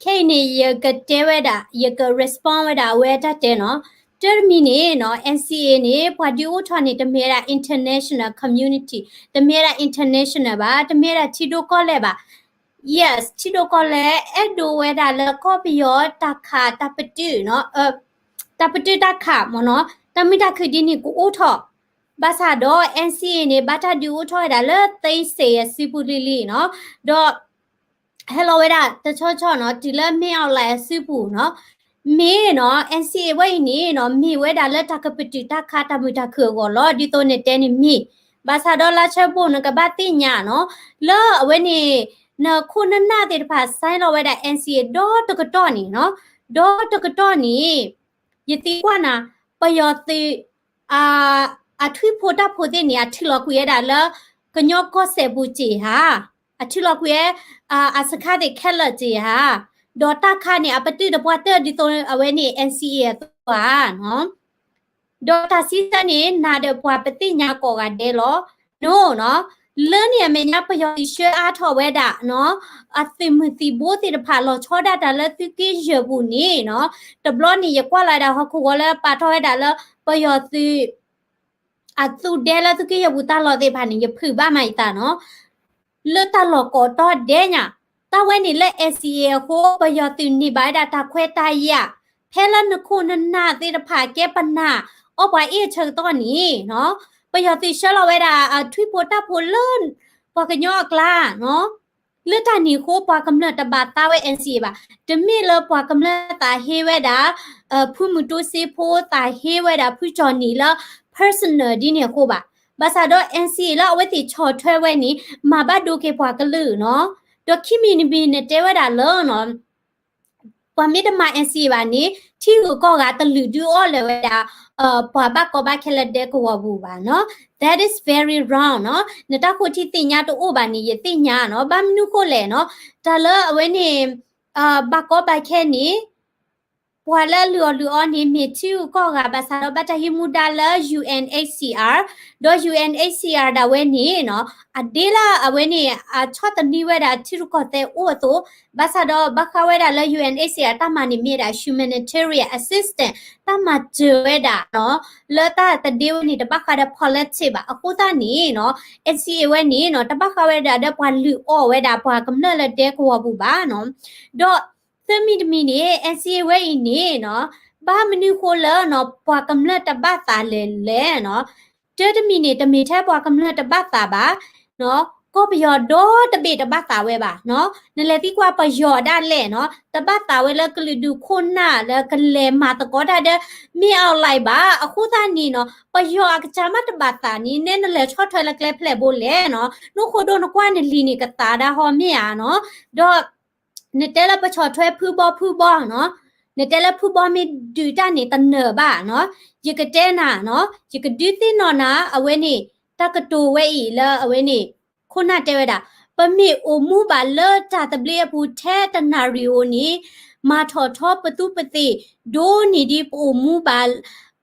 ခဲအံၤန့ၣ် ယကတဲဝဲဒၣ် ယက respond ဝဲဒၣ်အဝဲတၢ်တဲနီၤ, တၢ်တမံၤန့ၣ်နီၤ NCA န့ၣ် ပှၤဒုးအိၣ်ထီၣ်န့ၣ် တမ့ၢ်ဝဲဒၣ် international community, တမ့ၢ်ဝဲဒၣ် international ဘၣ်, တမ့ၢ်ဝဲဒၣ်ထံဒိၣ်ကီၢ်လဲၢ်ဘၣ် Yes, ထံဒိၣ်ကီၢ်လဲၢ် အဲၣ်ဒိးဝဲဒၣ်လၢကီၢ်ပယီၤတၢ်ခးတၢ်ပတုာ်နီၤ, တၢ်ပတုာ်တၢ်ခးမ့ၢ်နီၤ, တၢ်မုာ်တၢ်ခုၣ်ဒ်န့ၣ်ကအိၣ်ထီၣ်, ဘၣ်ဆၣ်ဒီး NCA န့ၣ် ဘၣ်တၢ်ဒုးအိၣ်ထီၣ်ဝဲဒၣ်လၢ သိန်းဆယ် အစုပူၤလံၤလံၤနီၤ, ဒီး ဟဲလီၤဝဲဒၣ်တဆီဆီနီၤ တုၤလၢမ့ၢ်အီၣ်လဲအစုပူၤနီၤ, မ့ၢ်နီၤ NCA ဝဲအံၤန့ၣ်နီၤ မ့ၢ်ဝဲဒၣ်လၢတၢ်ကပတုာ်တၢ်ခးတၢ်မုာ်တၢ်ခုၣ်အဂီၢ်လီၤ. ဒ်သိးနတဲန့ၣ်မ့ၢ်, ဘၣ်ဆၣ်ဒီးလါဆၢဘိၣ် နကဘၣ်သ့ၣ်ညါနီၤ, လၢအဝဲန့ၣ် နခိၣ်နနၢ်သ့ၣ်တဖၣ် sign လီၤဝဲဒၣ် NCA ဒီတကတီၢ်န့ၣ်နီၤ, ဒီတကတီၢ်န့ၣ် ယသံကွၢ်နၤ, ပယီၤသုး အထွံၣ်ဖိတၢ်ဖိသ့ၣ်န့ၣ် အထံၣ်လီၤကွံာ်ဝဲဒၣ်လၢ ကညီကီၢ်စဲၣ်ပူၤစ့ၢ်ဧါ, အထံၣ်လီၤကွံာ်ဝဲ အစခါသ့ၣ်ခဲလၢာ်စ့ၢ်ဧါ, ဒီးတၢ်ခးန့ၣ် အပတုာ်ဒီးပှၤတၢၢ်ဒ်သိးအဝဲန့ၣ် NCA အသိးဧါနီၤ, ဒီးတၢ်စံးဆၢန့ၣ် နၤဒီးပှၤပသ့ၣ်ညါကိးဂၤဒဲးလီၤ. နီၤနီၤ, လၢန့ၣ်အမဲာ်ညါ ပယီၤသုးဆှၢအါထီၣ်ဝဲဒၣ်နီၤ, အသုးမုၢ်သံၣ်ဘိသ့ၣ်တဖၣ် လီၤဆီဒၣ်တၢ်လၢသုးက့ယဲၢ်ပူၤန့ၣ်နီၤ, တဘျီန့ၣ် ယကွၢ်လီၤဝဲဒၣ်ဟီၣ်ခိၣ်ဂီၤလၢပာ်ထီၣ်ဝဲဒၣ်လၢ ပယီၤသုး အသုးဒဲလၢသုးက့ယဲၢ်ပူၤတၢ်လီၢ်သ့ၣ်တဖၣ်န့ၣ် ယဖုးဘၣ်မးယသးနီၤ, လၢတၢ်လီၢ်ကိးတီၤဒဲးညါ, တၢ်ဝဲန့ၣ်လၢ NCA အဃိ ပယီၤသုးန့ၢ်ဘၣ်ဝဲဒၣ်တၢ်ခွဲးတၢ်ယာ်, ဖဲလၢနခိၣ်နနၢ်သ့ၣ်တဖၣ်ကဲပနၢ်အီၣ်ပှၤအ့ၣ်အဆၢကတီၢ်န့ၣ်နီၤ, ပယီၤသုးဆှၢလီၤဝဲဒၣ်အထွံၣ်ဖိတၢ်ဖိလၢ ပှၤကညီအကျါနီၤ, လၢတၢ်န့ၣ်အဃိ ပှၤကမျၢၢ်တဘၣ်သးဝဲ NCA ဘၣ်, တမ့ၢ်လၢပှၤကမျၢၢ်သးဟ့ဝဲဒၣ် ဖုမုၢ်တူစ့ဖိ သးဟ့ဝဲဒၣ်ဖုကၠီၣ်နံၤလၢ personal ဒ်န့ၣ်အဃိဘၣ်. ဘၣ်ဆၣ်ဒီး NCA လၢအဝဲသ့ၣ်ဆီၣ်ထွဲဝဲန့ၣ် မၤဘၣ်ဒိက့ၤပှၤကလုာ်နီၤ, ဒီးခံမံၤတမံၤနတဲဝဲဒၣ်လၢ ပှၤမ့ၢ်တမၤ NCA ဘၣ်န့ၣ် ထံဂုၤကီၢ်ဂၤတလုာ်ဒုးအီၣ်လၢၤဝဲဒၣ် ပှၤဘၣ်ကီဘၣ်ခဲလၢဒဲကဝီၤပူၤဘၣ်နီၤ, that is very wrong နီၤ, နတၢ်ဃိထံသ့ၣ်ညါတအိၣ်ဘၣ်န့ၣ် ယသ့ၣ်ညါနီၤ, ဘၣ်မနုၤဃိလဲၣ်နီၤ, တၢ်လၢအဝဲန့ၣ် ဘၣ်ကီဘၣ်ခဲန့ၣ် ပှၤလၢအလုၢ်အီၣ်လုၢ်အီန့ၣ် မ့ၢ်ထံဂုၤကီၢ်ဂၤ ဘၣ်ဆၣ်ဒီးဘၣ်တၢ်ဟံးမူဒါလၢ UNHCR, ဒီး UNHCR ဒၣ်ဝဲန့ၣ်နီၤ, အဒ့လၢအဝဲန့ၣ် အဆီၣ်သနံးဝဲဒၣ်ထံရူၢ်ကီၢ်သဲးအိၣ်အသိး, ဘၣ်ဆၣ်ဒီးဘၣ်ဃးဝဲဒၣ်လၢ UNHCR တၢ်မၤန့ၣ်မ့ၢ်ဒၣ် humanitarian assistance တၢ်မၤစၢၤဝဲဒၣ်နီၤ, လၢတၢ်တဒ့ဝဲန့ၣ် တဘၣ်ဃးဒီး politics ဘၣ်. အဃိသတးန့ၣ်နီၤ, NCA ဝဲန့ၣ်နီၤ တဘၣ်ဃးဝဲဒၣ်ဒီးပှၤလုၢ်အီၣ်ဝဲဒၣ်ပှၤကမျၢၢ်လၢဒဲကဝီၤပူၤဘၣ်နီၤ, ဒီး သၢမံၤတမံၤန့ၣ် NCA ဝဲအံၤန့ၣ်နီၤ, ဘၣ်မနုၤဃိလၢနီၤ ပှၤကမျၢၢ်တဘၣ်သးလဲၣ်လဲၣ်နီၤ, တၢတမံၤန့ၣ် တမ့ၢ်ထဲပှၤကမျၢၢ်တဘၣ်သးဘၣ်နီၤ, ကီၢ်ပယီၤဒီတဘ့ၣ်တဘၣ်သးဝဲဘၣ်နီၤ, နလဲၤသံကွၢ်ပယီၤဒၣ်လဲာ်နီၤ, တဘၣ်သးဝဲလၢကလုာ်ဒူၣ်ခိၣ်နၢ်လၢကလဲၤမၤသကိးတၢ်ဒီး မ့ၢ်အီၤလဲၣ်ဘၣ်. အဃိသတးန့ၣ်နီၤ ပယီၤအကစၢ်မ့ၢ်တဘၣ်သးန့ၣ် နဲနလဲၤဆီၣ်ထွဲလၢကျဲဖျဲၣ်ဘိလဲၣ်နီၤ, နအိၣ်ခိၣ်ဒိၣ်နကွၢ်နလံၤန့ၣ်ကသးဒၣ်ဟီမ့ၢ်ဧါနီၤ, ဒီး နတဲလၢပဆီၣ်ထွဲဖုဘီဖုဘီနီၤ, နတဲလၢဖုဘီမ့ၢ်ဒုးတၢ်န့ၣ်တနၢၤဘၣ်နီၤ, ယကတဲနၤနီၤ, ယကဒုးသ့ၣ်နီၣ်နၤ အဝဲန့ၣ် တၢ်ကတိၤဝဲအံၤလၢအဝဲန့ၣ် ခိၣ်နၢ်တဲဝဲဒၣ်, ပမ့ၢ်အိၣ်မူဘၣ်လၢတၢ်သဘျ့အပူၤထဲတနၣ်ရံၣ်ဧိၤန့ၣ် မၤထီၣ်ထီပသူပသ့ၣ် ဒိၣ်န့ၢ်ဒံးပအိၣ်မူဘၣ်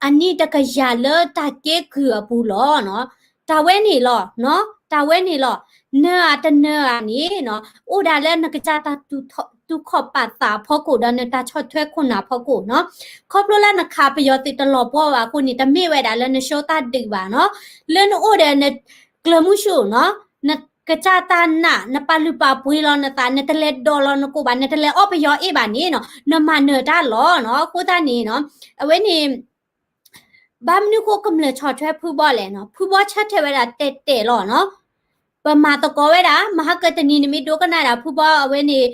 အနံၣ်တကယၤလၢတၢ်ကဲကုၢ်အပူၤလီၤနီၤ. တၢ်ဝဲန့ၣ်လီၤ, တၢ်ဝဲန့ၣ်လီၤ. နၢၤဧါတနၢၤဧါန့ၣ်နီၤ, အိၣ်ဒၣ်လၢနကစၢ်တၢ်တူၢ်ခီၣ်ပာ်သးအဖီခိၣ်ဒီးနတၢ်ဆီၣ်ထွဲခိၣ်နၢ်အဖီခိၣ်နီၤ. ခီဖျိလၢနခးပယီၤသုးတလီၤပှီၢ်ဘၣ်အဃိန့ၣ် တမ့ၢ်ဝဲဒၣ်လၢနဆှၢတၢ်ဒုးဘၣ်နီၤ. လၢနအိၣ်ဒီးနကျၢၤမုၢ်ဆူၣ်နီၤ, နကစၢ်တၢ်နာ် နပာ်လုၢ်ပာ်ပှ့ၤလီၤနသး နတလဲၤဒိးလီၤနကိာ်ဘၣ် နတလဲၤအီၣ်ပယီၤအ့ၣ်ဘၣ်န့ၣ်နီၤ, နမၤနၢၤတၢ်လီၤနီၤ. အဃိသတးန့ၣ်နီၤ, အဝဲန့ၣ် ဘၣ်မနုၤဃိကမျၢၢ်ဆီၣ်ထွဲဖုဘီလဲၣ်နီၤ, ဖုဘီဆၢထဲးဝဲဒၣ်တဲာ်တဲာ်လီၤနီၤ. ပမၤသကိးဝဲဒၣ် မဟါကတနံၤနမ့ၢ်ဒိကနၣ်ဒၣ်ဖုဘီအဝဲန့ၣ်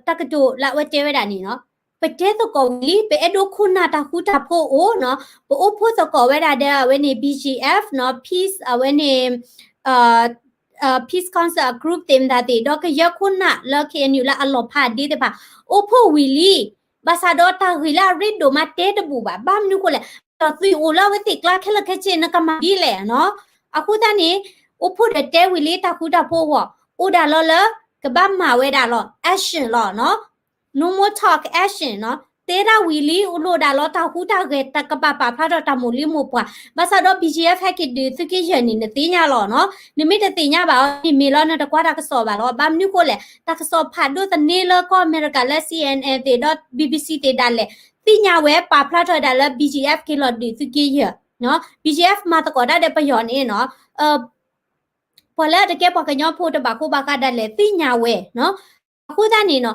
တၢ်ကတိၤလၢအဝဲတဲဝဲဒၣ်န့ၣ်နီၤ, ပတဲသကိးဝံၤလံ ပအဲၣ်ဒိးခိၣ်နၢ်တၢ်ဃူတၢ်ဖိးအိၣ်နီၤ, ပအိၣ်ဖှိၣ်သကိးဝဲဒၣ်ဒီးအဝဲန့ၣ် BGF နီၤ, Peace အဝဲန့ၣ် Peace Council အ group သ့ၣ်မတၤသ့ၣ် ဒီးကယဲၢ်ခိၣ်နၢ်လၢ KNU လၢအလီၤဖးဒ့သ့ၣ်တဖၣ် အိၣ်ဖှိၣ်ဝံၤလံ. ဘၣ်ဆၣ်ဒီးတၢ်ဂ့ၢ်လၢအရ့ဒိၣ်မးတဲတဘူၣ်ဘၣ်. ဘၣ်မနုၤဃိလဲၣ်, ဒီးသုးအိၣ်လၢအဝဲသ့ၣ်ကျါခဲလၢာ်ခဲဆ့ နကမၤဒ်လဲၣ်နီၤ. အဃိသတးန့ၣ် အိၣ်ဖှိၣ်ဒီးတဲဝံၤလံတၢ်ဃူတၢ်ဖိးအဂီၢ် အိၣ်ဒၣ်လီၤလၢ ကဘၣ်မၤဝဲဒၣ်လီၤ action လီၤနီၤ. No more talk, action နီၤ. တဲဒၣ်ဝံၤလံ အိၣ်လိၣ်ဒၣ်လီၤတၢ်ဟူးတၢ်ဂဲၤ တၢ်ကဘၣ်ပာ်ဖျါထီၣ်တၢ်မိၢ်လံမိၢ်ပှၢ်. ဘၣ်ဆၣ်ဒီး BGF ဟဲက့ၤဒုးသုးက့ယဲၢ်န့ၣ် နသ့ၣ်ညါလီၤနီၤ. နမ့ၢ်တသ့ၣ်ညါဘၣ်အီၤန့ၣ် မ့ၢ်လီၤနတကွၢ်တၢ်ကစီၣ်ဘၣ်လီၤ. ဘၣ်မနုၤဃိလဲၣ်, တၢ်ကစီၣ်ဖးဒိၣ်သန့လၢကီၢ်အမဲရကၤလၢ CNN သ့ၣ်ဒီး BBC သ့ၣ်ဒၣ်လဲာ် သ့ၣ်ညါဝဲပာ်ဖျါထီၣ်ဒၣ်လၢ BGF က့ၤလီၤဒုးသုးက့ယဲၢ်နီၤ. BGF မၤသကိးတၢ်ဒီးပယီၤန့ၣ်နီၤ ပှၤလၢအတကဲပှၤကညီဖိတဘၣ်ဃိဘၣ်ဃးဒၣ်လဲာ်သ့ၣ်ညါဝဲနီၤ. အဃိသတးန့ၣ်နီၤ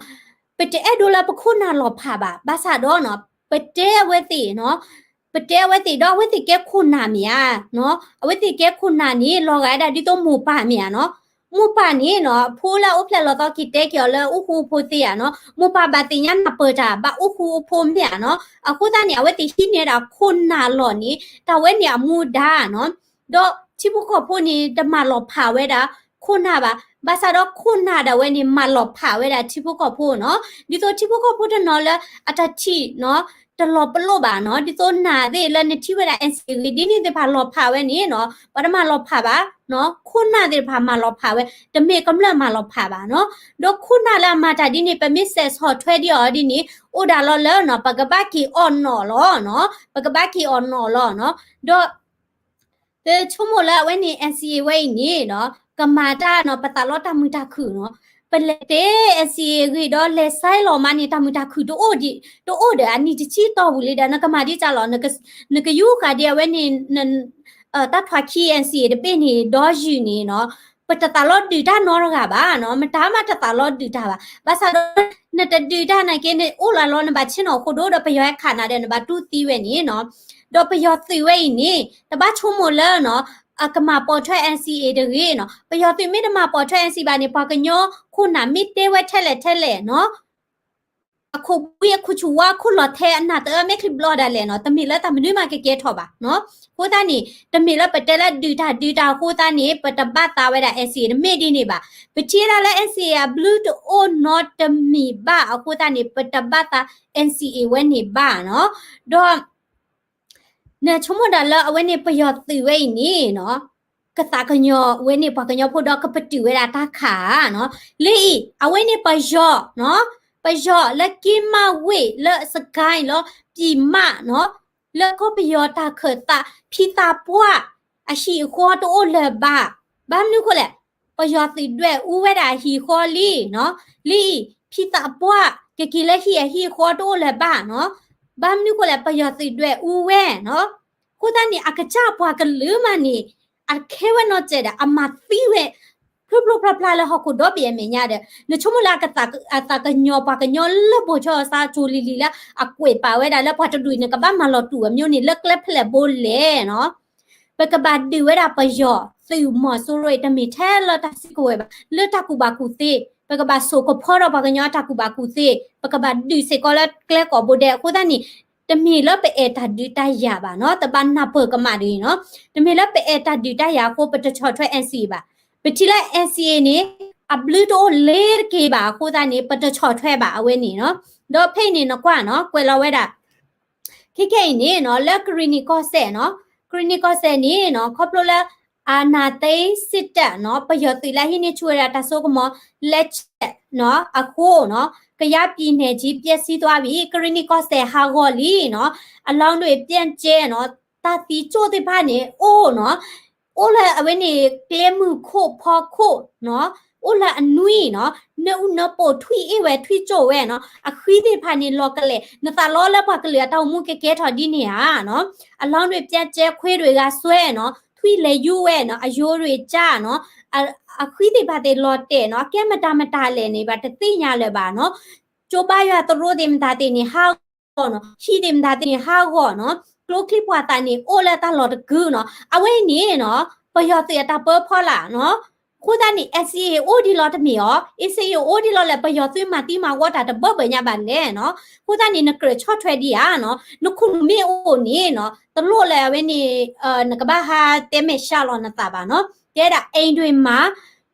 ပတအဲၣ်ဒိးလၢပခိၣ်နၢ်လီၤဖးဘၣ်. ဘၣ်ဆၣ်ဒီးနီၤ ပတဲအဝဲသ့ၣ်နီၤ ပတဲအဝဲသ့ၣ်ဒီး အဝဲသ့ၣ်ကဲခိၣ်နၢ်မ့ၢ်ဧါနီၤ, အဝဲသ့ၣ်ကဲခိၣ်နၢ်န့ၣ် လီၤဂာ်ဝဲဒၣ်ဒ်သိးမိၢ်ပၢ်မ့ၢ်ဧါနီၤ. မိၢ်ပၢ်န့ၣ်နီၤ အဖိလၢအအိၣ်ဖျဲၣ်လီၤသီက့ၤတဲက့ၤအီၤလၢအိၣ်ဃူအိၣ်ဖိးသ့ဧါနီၤ, မိၢ်ပၢ်ဘၣ်သ့ၣ်ညါနၢ်ပၢၢ်တၢ် ဘၣ်အိၣ်ဃူအိၣ်ဖိးမ့ၢ်ဧါနီၤ. အဃိသတးန့ၣ် အဝဲသ့ၣ်ဟံးန့ၢ်ဒၣ်ခိၣ်နၢ်လီၢ်န့ၣ် တၢ်ဝဲန့ၣ်အမူဒါနီၤ. ဒီးထံဖိကီၢ်ဖိန့ၣ် တမၤလီၤဖးဝဲဒၣ်ခိၣ်နၢ်ဘၣ်. ဘၣ်ဆၣ်ဒီးခိၣ်နၢ်ဒၣ်ဝဲန့ၣ် မၤလီၤဖးဝဲဒၣ်ထံဖိကီၢ်ဖိနီၤ. ဒ်သိးထံဖိကီၢ်ဖိတနီၤလၢအတၢ်ထံၣ်နီၤ တလီၤပလိာ်ဘၣ်နီၤ. ဒ်သိးနၤသ့ၣ်လၢနထံၣ်ဝဲဒၣ် NCA ဂ့ၤ ဒ်န့ၣ်သ့ၣ်တဖၣ်လီၤဖးဝဲန့ၣ်နီၤ ပှၤတမၤလီၤဖးဘၣ်နီၤ. ခိၣ်နၢ်သ့ၣ်တဖၣ်မၤလီၤဖးဝဲ တမ့ၢ်ကမျၢၢ်မၤလီၤဖးဘၣ်နီၤ. ဒီးခိၣ်နၢ်လၢအမၤတၢ်ဒ်န့ၣ် ပမ့ၢ်စဲးဆီၣ်ထွဲဒံးအီၤဒ်န့ၣ် အိၣ်ဒၣ်လီၤလၢနီၤ ပကဘၣ်က့ၤအီၣ်နီၣ်လီၤနီၤ, ပကဘၣ်က့ၤအီၣ်နီၣ်လီၤနီၤ. ဒီး ပဆိကမိၣ်လၢအဝဲန့ၣ် NCA ဝဲအံၤန့ၣ်နီၤ ကမၤတၢ်နီၤ ပသးလီတၢ်မုာ်တၢ်ခုၣ်နီၤ. ပလဲၤတဲ NCA ဂ့ၤဒီးလဲၤ sign လီၤမးန့ၣ် တၢ်မုာ်တၢ်ခုၣ်တအိၣ်ဒံး တအိၣ်ဒီးအနံၣ်တဆံတီၢ်ပူၤလံဒီး နကမၤဒ်ကၢ်လီၤ နကယူးဃာ်ဒံးအဝဲန့ၣ် တၢ်ထွၤခံ NCA တဘ့ၣ်န့ၣ် ဒီယုၢ်န့ၣ်နီၤ ပတသးလီဒုၣ်တၢ်နီတဂၤဘၣ်နီၤ, မတၤမးတသးလီဒုၣ်တၢ်ဘၣ်. ဘၣ်ဆၣ်ဒီး နတဒုၣ်တၢ်နာ်က့ နအိၣ်လၢလီၤ နဘၣ်ဆ့ၣ်နီၤဃိဒိၣ်ဒီး ပယီၤဟဲခးနၤဒီး နဘၣ်တူၢ်သံဝဲန့ၣ်နီၤ. ဒီးပယီၤသုးဝဲအံၤန့ၣ် တဘၣ်ဆိကမိၣ်လၢနီၤ အကမၤပိာ်ထွဲ NCA တဂ့ၤနီၤ. ပယီၤသုးမ့ၢ်တမၤပိာ်ထွဲ NCA ဘၣ်န့ၣ် ပှၤကညီခိၣ်နၢ်မ့ၢ်တဲဝဲထဲလဲၣ်ထဲလဲၣ်နီၤ အခိၣ်ဘှံးအခိၣ်ဆူၣ်ဝါခိၣ်လီၤထဲအနၢ်တအၢမ့ၢ်ချံဘျီဒၣ်လဲာ်နီၤ, တမ့ၢ်လၢတၢ်မနုၤမးကကဲထီၣ်ဘၣ်နီၤ. အဃိသတးန့ၣ် တမ့ၢ်လၢပတဲလၢဒုၣ်တၢ်ဒုၣ်တၢ်အဃိသတးန့ၣ် ပတဘၣ်သးဝဲဒၣ် NCA တမ့ၢ်ဒ်န့ၣ်ဘၣ်. ပထံၣ်ဝဲဒၣ်လၢ NCA အဘျုးတအိၣ်နီတမံၤဘၣ်အဃိသတးန့ၣ် ပတဘၣ်သး NCA ဝဲန့ၣ်ဘၣ်နီၤ. ဒီး နဆိကမိၣ်ဒၣ်လၢအဝဲန့ၣ်ပယီၤသုးဝဲအံၤန့ၣ်နီၤ ကသးကညီၤဝဲန့ၣ်ပှၤကညီဖိဒီးကပတုာ်ဝဲဒၣ်တၢ်ခးဧါနီၤ. လၢအံၤ အဝဲန့ၣ်ပယီၤနီၤ ပယီၤလၢက့မၣ်ဝ့ၢ်လၢစကဲလီၤ ပံၤမးနီၤ လၢကီၢ်ပယီၤတၢ်ခၢၣ်သး ဖံသးပှၢ်အဟံၣ်အဃီတအိၣ်လၢၤဘၣ်. ဘၣ်မနုၤဃိလဲၣ် ပယီၤသုးဒွဲၣ်အူဝဲဒၣ်အဟံၣ်အဃီလံနီၤ. လၢအံၤ ဖံသးပှၢ် ကက့ၤလၢဟံၣ်အဟံၣ်အဃီတအိၣ်လၢၤဘၣ်နီၤ. ဘၣ်မနုၤဃိလဲၣ် ပယီၤသုးဒွဲၣ်အူဝဲနီၤ. အဃိသတးန့ၣ် အကစၢ်ပှၤကလုာ်မးန့ၣ် အခဲဝဲနီၤစဲးဒီး အမၤသံဝဲ ဖျိဖျိဖျါဖျါလၢဟီၣ်ခိၣ်ဒီဘ့ၣ်အမဲာ်ညါဒီး နဆိကမိၣ်လၢအကသးကညီၤပှၤကညီလၢဘိၣ်ဆီအစါကၠိလံၤလံၤလၢအကွဲးပာ်ဝဲဒၣ်လၢပှၤတဒူၣ်အံၤ နကဘၣ်မၤလီၤတူာ်အမျိုးန့ၣ် လၢကျဲဖဲလဲၣ်ဘိလဲၣ်နီၤ. ပကဘၣ်ဒုးဝဲဒၣ်ပယီၤသုးမီၤစိရိၤအံၤ တမ့ၢ်ထဲလၢတၢ်စုကဝဲၤဘၣ် လၢတၢ်ကူၣ်ဘၣ်ကူၣ်သ့ ပကဘၣ်စိာ်ကဖီဒီးပှၤကညီအတၢ်ကူၣ်ဘၣ်ကူၣ်သ့ ပကဘၣ်ဒုးစ့ၢ်ကီးလၢကျဲကိးဘိဒဲး. အဃိသတးန့ၣ် တမ့ၢ်လၢပအဲၣ်တၢ်ဒုးတၢ်ယၤဘၣ်နီၤ တဘၣ်နၢ်ပၢၢ်ကမၣ်တဂ့ၤနီၤ. တမ့ၢ်လၢပအဲၣ်တၢ်ဒုးတၢ်ယၤအဃိ ပတဆီၣ်ထွဲ NCA ဘၣ်. ပထံၣ်လၢ NCA န့ၣ် အဘျုးတအိၣ်လၢၤတက့ၢ်ဘၣ်အဃိသတးန့ၣ် ပတဆီၣ်ထွဲဘၣ်အဝဲန့ၣ်နီၤ. ဒီးဖဲအံၤန့ၣ်နကွၢ်နီၤ ကွဲးလီၤဝဲဒၣ် ခဲခဲအံၤန့ၣ်နီၤ လၢကရံၣ်နံၣ်ကီၢ်စဲၣ်နီၤ ကရံၣ်နံၣ်ကီၢ်စဲၣ်န့ၣ်နီၤ ခီဖျိလၢ အာဏာသိမ်းစစ်တပ်နီၤ ပယီၤသုးလၢဟံးန့ၢ်ဆူၣ်ဝဲဒၣ်တၢ်စိကမီၤ လက်ချက်နီၤ အဃိနီၤ ကယားပြည်နယ်ကြီးပျက်စီးသွားပြီ ကရံၣ်နံၣ်ကီၢ်စဲၣ်ဟးဂီၤလံနီၤ အလောင်းတွေပြန့်ကျဲနီၤ တၢ်သံကၠိၣ်သ့ၣ်တဖၣ်န့ၣ် အိၣ်နီၤ အိၣ်လၢအဝဲန့ၣ် ကျဲမုၢ်ခိၣ်ဖီခိၣ်နီၤ အိၣ်လၢအနွံနီၤ နၢအူနၢပိာ်ထွံၣ်အ့ၣ်ဝဲထွံၣ်ကၠိၣ်ဝဲနီၤ အဃံသ့ၣ်တဖၣ်န့ၣ်လီၤကလဲာ် နသးလီလၢပှၤကလုာ်အတၢ်အိၣ်မူကကဲထီၣ်ဒ်န့ၣ်ဧါနီၤ အလောင်းတွေပြန့်ကျဲခွေးတွေကဆွဲနီၤ ထွံၣ်လဲၤယူဝဲနီၤ အယိၤတွေကျနီၤ အဃံသ့ၣ်တဖၣ်သ့ၣ်လီၤတဲာ်နီၤ ကဲမတၤမတၤလဲၣ်န့ၣ် ဘၣ်တသ့ၣ်ညါလၢၤဘၣ်နီၤ ကၠိဘါယွၤသရိာ်သ့ၣ်မတၤသ့ၣ်န့ၣ် ဟးဂီၤနီၤ ဟံၣ်သ့ၣ်မတၤသ့ၣ်န့ၣ် ဟးဂီၤနီၤ ကျိချံပှာ်သၣ်န့ၣ် အိၣ်လၢတၢ်လီၢ်တကုာ်နီၤ အဝဲအံၤန့ၣ်နီၤ ပယီၤသုးအတၢ်ပၢဖီလာ်နီၤ အဃိသတးန့ၣ် NCA အိၣ်ဒံးလီၤတမ့ၢ်အီၤ NCA အိၣ်ဒံးလီၤလၢပယီၤသုးမၤသံမၤဝီတၢ်တဘၢဘၢညါဘၣ်လဲၣ်နီၤ အဃိသတးန့ၣ် နကြၢးဆီၣ်ထွဲဒံးဧါနီၤ နခိၣ်နူာ်မ့ၢ်အိၣ်န့ၣ်နီၤ တလိၣ်လၢအဝဲန့ၣ် နကဘၣ်ဟးတဲမဲာ်ဆှးလီၤနသးဘၣ်နီၤ တဲဒၣ် အိမ်တွေမှာ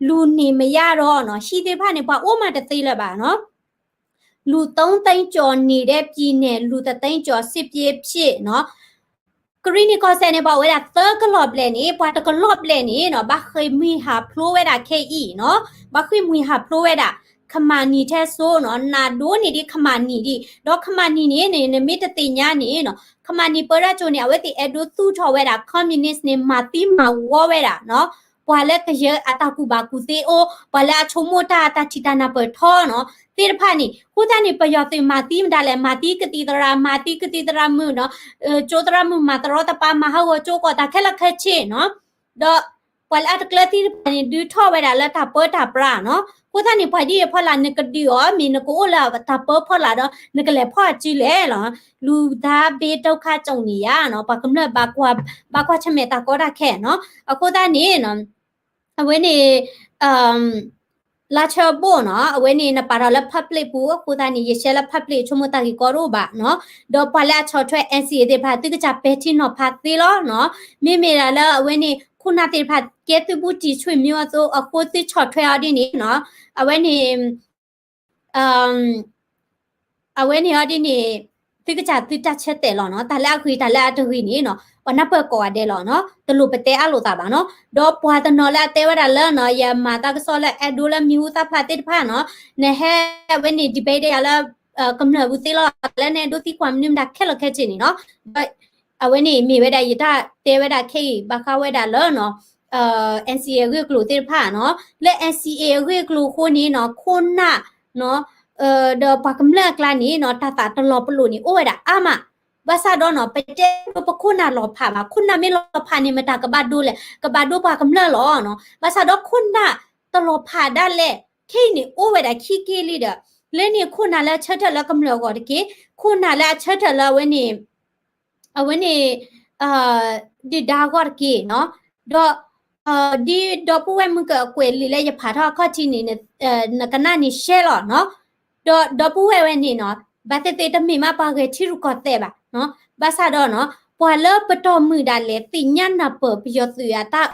လူနေမရတော့နီၤ ဟံၣ်သ့ၣ်တဖၣ်န့ၣ် ပှၤအိၣ်မးတသ့လၢၤဘၣ်နီၤ လူသုံးသိန်းကျော်နေတဲ့ပြည်နယ် လူတစ်သိန်းကျော် စစ်ပြေးဖြစ်နီၤ ကရံၣ်နံၣ်ကီၢ်စဲၣ်န့ၣ် ပှၤဝဲဒၣ်သၢကလီၢ်ဘျဲၣ်န့ၣ် ပှၤတကလီၢ်ဘျဲၣ်န့ၣ်နီၤ ဘၣ်ဃ့ၢ်မှံဟးဖျိးဝဲဒၣ်ခဲအံၤနီၤ ဘၣ်ဃ့ၢ်မှံဟးဖျိးဝဲဒၣ် ခမၣ်နံၣ်ထဲစိနီၤ နးဒိၣ်န့ၢ်ဒံးခမၣ်နံၣ်ဒံး ဒီးခမၣ်နံၣ်န့ၣ်န့ၣ် နမ့ၢ်တသ့ၣ်ညါန့ၣ်နီၤ ခမၣ်နံၣ်ပၢတၢ်ကၠိန့ၣ် အဝဲသ့ၣ်အဲၣ်ဒိးသူၣ်ထီၣ်ဝဲဒၣ် communist န့ၣ် မၤသံမၤဝီဝဲဒၣ်နီၤ ပှၤလၢကယဲၢ်အတၢ်ကူၣ်ဘၣ်ကူၣ်သ့အိၣ် ပှၤလၢအဆိကမိၣ်တၢ်တၢ်ထံၣ်တၢ်နၢ်ပၢၢ်ထီနီၤ သ့ၣ်တဖၣ်န့ၣ် အဃိသတးန့ၣ် ပယီၤသုးမၤသံမတၤလဲၣ် မၤသံကသံၣ်သရၣ် မၤသံကသံၣ်သရၣ်မုၣ်နီၤ ကၠိသရၣ်မုၣ်မၤသရီသပၤ မၤဟးဂီၤကၠိကိးတၢ်ခဲလၢာ်ခဲဆ့နီၤ ဒီးပှၤလၢအတကျၢၤသံတဖၣ်န့ၣ် ဒုးထီၣ်ဝဲဒၣ်လၢတၢ်ပၢတၢ်ပြးနီၤ အဃိသတးန့ၣ် ပှၤဒ်အံၤအဖီလာ် နကဒုးအီၤ မ့ၢ်နကအိၣ်လၢတၢ်ပၢဖီလာ်ဒီး နကလဲၤဖီအစုလဲၣ်လီၤ. လူသားဘ့ဒုက္ခကြုံနေရ နီၤ, ပှၤကမျၢၢ်ဘၣ်ကွၢ် ဘၣ်ကွၢ်ဆၢၣ်မဲာ်တၢ်ကီတၢ်ခဲနီၤ. အဃိသတးန့ၣ် အဝဲန့ၣ် လါဆၢဘိၣ်နီၤ, အဝဲန့ၣ်နပာ်ထီၣ်လၢ public ပူၤ အဃိသတးန့ၣ် ယရှဲလၢ public ဆိကမိၣ်တၢ်ဂ့ၢ်ကီတအိၣ်ဘၣ်နီၤ. ဒီးပှၤလၢအဆီၣ်ထွဲ NCA သ့ၣ်တဖၣ် သုကစၢ်ပဲာ်ထံနီၤဖးသ့လီၤနီၤ. မ့မ့ၢ်ဒၣ်လၢအဝဲန့ၣ် ခိၣ်နၢ်သ့ၣ်တဖၣ် ကဲသုးဘူးတံၢ်ဆွေမျိုးအသိး အဃိသုဆီၣ်ထွဲအီၤဒ်န့ၣ်နီၤ, အဝဲန့ၣ် အဝဲန့ၣ်အီၤဒ်န့ၣ် သုကစၢ်သုတၢ်ဆၢတဲာ်လီၤနီၤ. တၢ်လၢအဂ့ၤ တၢ်လၢအတဂ့ၤန့ၣ်နီၤ ပှၤနၢ်ပၢၢ်ကိးဂၤဒဲးလီၤနီၤ, တလိၣ်ပတဲအါလိာ်သးဘၣ်နီၤ. ဒီးပှၤတနီၤလၢအတဲဝဲဒၣ်လၢနီၤ ယမၤသးကစီၣ်လၢအဲၣ်ဒိးလၢမံၤဟူသၣ်ဖျါသ့ၣ်တဖၣ်နီၤ, နဟဲအဝဲန့ၣ် debate ဒၣ်ယၤလၢ ကမျၢၢ်ပူၤသ့လီၤ, တၢ်လၢနအဲၣ်ဒိးသံကွၢ်မနုၤမတၤခဲလၢာ်ခဲဆ့န့ၣ်နီၤ. ဒီးအဝဲန့ၣ်မ့ၢ်ဝဲဒၣ်ယတၢ်တဲဝဲဒၣ်ခဲအံၤ ဘၣ်ဃးဝဲဒၣ်လၢနီၤ NCA အဂ့ၢ်အကျိၤသ့ၣ်တဖၣ်နီၤ, လၢ NCA အဂ့ၢ်အကျိၤအဃိန့ၣ်နီၤ ခိၣ်နၢ်နီၤ ဒီးပှၤကမျၢၢ်အကျါန့ၣ်နီၤ တၢ်သးတလီၤပလိာ်န့ၣ် အိၣ်ဝဲဒၣ်အါမး, ဘၣ်ဆၣ်ဒီးနီၤ ပတဲဒိပခိၣ်နၢ်လီၤဖးဘၣ်, ခိၣ်နၢ်မ့ၢ်လီၤဖးန့ၣ် မတၤကဘၣ်ဒိလဲၣ်, ကဘၣ်ဒိပှၤကမျၢၢ်လီၤနီၤ. ဘၣ်ဆၣ်ဒီးခိၣ်နၢ်တလီၤဖးဒၣ်လဲာ်, ခဲအံၤန့ၣ် အိၣ်ဝဲဒၣ်ခံက့ၢ်လံဒီး, လၢန့ၣ်ခိၣ်နၢ်လၢအဆၢထၢၣ်လၢကမျၢၢ်အဂီၢ်တက့ၢ်, ခိၣ်နၢ်လၢအဆၢထၢၣ်လၢအဝဲန့ၣ် အဝဲန့ၣ် ဒုၣ်ဒါအဂီၢ်တက့ၢ်နီၤ, ဒီး ဒ်ဒီပုၢ်ဝဲၢ်မုၢ်ကၢအကွဲးလံာ်လၢယဖးထီၣ်အခီၣ်ထံးန့ၣ် နကနၣ်န့ၣ်ရှဲလီၤနီၤ, ဒီးဒီပုၢ်ဝဲၢ်ဝဲန့ၣ်နီၤ ဘၣ်သ့ၣ်သ့ၣ်တမ့ၢ်မးပှၤဂဲၤထံရူၢ်ကီၢ်သဲးဘၣ်နီၤ, ဘၣ်ဆၣ်ဒီးနီၤ ပှၤလၢပတီၢ်မုၢ်ဒၣ်လဲာ် သ့ၣ်ညါနၢ်ပၢၢ်ပယီၤသုးအတၢ်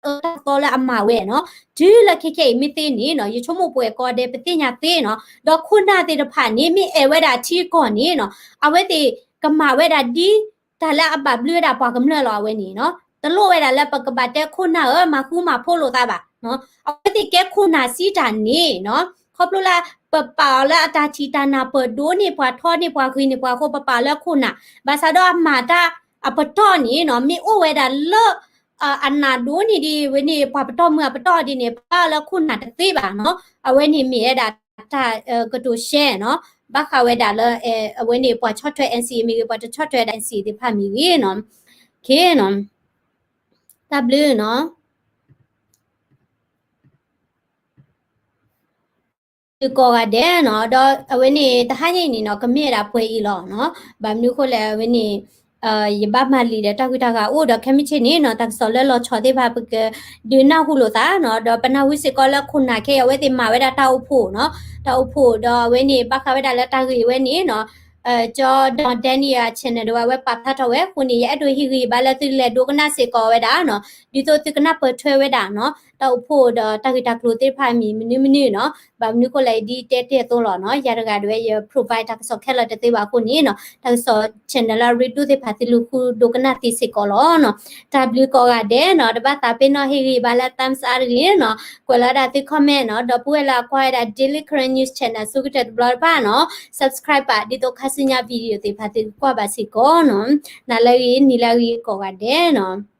အၢတၢ်သီလၢအမၤဝဲနီၤ, တုၤလၢခဲခဲအံၤမ့ၢ်သ့န့ၣ်နီၤ ယဆိကမိၣ်ပှဲၤကီးဒဲးပသ့ၣ်ညါသ့နီၤ, ဒီးခိၣ်နၢ်သ့ၣ်တဖၣ်န့ၣ် မ့ၢ်အဲၣ်ဝဲဒၣ်ထံကီၢ်န့ၣ်နီၤ အဝဲသ့ၣ်ကမၤဝဲဒၣ်ဒ် တၢ်လၢအဘၣ်ဘျုးဝဲဒၣ်ပှၤကမျၢၢ်လီၤအဝဲန့ၣ်နီၤ, တလိၣ်ဝဲဒၣ်လၢပကဘၣ်တဲခိၣ်နၢ်ဧၢ မၤဃူမၤဖိးလိာ်သးဘၣ်နီၤ, အဝဲသ့ၣ်ကဲခိၣ်နၢ်စံးတၢ်န့ၣ်နီၤ, ခီဖျိလၢ ပပာ်အီၤလၢအတၢ်ထံၣ်တၢ်နၢ်ပၢၢ်ဒိၣ်န့ၢ်ပှၤထီန့ၢ်ပှၤဂ့ၤန့ၢ်ပှၤအဃိ ပပာ်အီၤလၢခိၣ်နၢ်, ဘၣ်ဆၣ်ဒီးအမၤတၢ်အပတီၢ်န့ၣ်နီၤ မ့ၢ်အိၣ်ဝဲဒၣ်လၢ အနၢ်ဒိၣ်န့ၢ်ဒ်ဝဲန့ၣ် ပှၤပတီၢ်မုၢ်အပတီၢ်ဒ်န့ၣ် ပာ်အီၤလၢခိၣ်နၢ်တသ့ဘၣ်နီၤ, အဝဲန့ၣ်မ့ၢ်ဝဲဒၣ်တၢ်ကတိၤရှဲနီၤ, ဘၣ်ဃးဝဲဒၣ်လၢ အဝဲန့ၣ်ပှၤဆီၣ်ထွဲ NCA မ့ၢ်ဂ့ၤ ပှၤတဆီၣ်ထွဲဒၣ် NCA သ့ၣ်တဖၣ်မ့ၢ်ဂ့ၤနီၤ, က့နီၤ, တၢ်ဘျုးနီၤ ကိးဂၤဒဲးနီၤ, ဒီးအဝဲန့ၣ် တဟါညါအံၤန့ၣ်နီၤ ကမ့ၢ်ဝဲဒၣ်ပှဲၤအံၤလီၤနီၤ, ဘၣ်မနုၤအဃိလဲၣ် အဝဲန့ၣ် ယဘၣ်မၤလံာ်ဒီးတၢ်ဂုၤတၢ်ဂၤအိၣ်ဒီးခဲမုၢ်ဆ့ၣ်န့ၣ်နီၤ တၢ်ကစီၣ်လၢလီၤဆီသ့ၣ်တဖၣ် ပကဒုးနၢ်ဟူလိာ်သးနီၤ, ဒီးပနၢ်ဟူစ့ၢ်ကီးလၢခိၣ်နၢ်ခဲအံၤ အဝဲသ့ၣ်မၤဝဲဒၣ်တၢ်အိၣ်ဖှိၣ်နီၤ, တၢ်အိၣ်ဖှိၣ်ဒီးအဝဲန့ၣ် ဘၣ်ဃးဝဲဒၣ်လၢတၢ်ဂ့ၢ်ဝဲန့ၣ်နီၤ ကၠီ Don Daniel channel ဒီးအဝဲပာ်ဖျါထီၣ်ဝဲအဃိန့ၣ် ယအဲၣ်ဒိးဟ့ၣ်ဂံၢ်ဘါလၢသုလဲၤဒိကနၣ်စ့ၢ်ကီးဝဲဒၣ်နီၤ, ဒ်သိးသုကနၢ်ပၢၢ်ထွဲဝဲဒၣ်နီၤ, တၢ်အိၣ်ဖှိၣ်ဒီးတၢ်ဂ့ၢ်တၢ်ကျိၤသ့ၣ်တဖၣ်မံၤမနုၤမနုၤနီၤ, ဘၣ်မနုၤအဃိလဲၣ် ဒ်တဲတဲအသိးလီၤနီၤ, ယၤတဂၤဒၣ်ဝဲယ provide တၢ်ကစီၣ်ခဲလၢာ်တသ့ဘၣ်အဃိန့ၣ်နီၤ, တၢ်ကစီၣ် channel လၢအရ့ဒိၣ်သ့ၣ်တဖၣ်သုလူၤဃုဒိကနၣ်သ့စ့ၢ်ကီးလီၤနီၤ, တၢ်ဘျုးကိးဂၤဒဲးနီၤ, တဘၣ်သးပ့ၤနီၣ်ဟ့ၣ်ဂံၢ်ဘါလၢ thumbs up တဂ့ၤနီၤ, ကွဲးလီၤဝဲဒၣ်သု comment နီၤ, ဒီပုၢ်ဝဲၢ်လၢအကွၢ်ဝဲဒၣ် Daily Karen News Channel အဆိကတၢၢ်တဘျီတဖၣ်နီၤ subscribe ဘၣ် ဒ်သိးခါဆူညါ video သ့ၣ်တဖၣ်သုကကွၢ်ဘၣ်စ့ၢ်ကီးနီၤ, နၤလၢအဂ့ၤ နံၤလၢအဂ့ၤကိးဂၤဒဲးနီၤ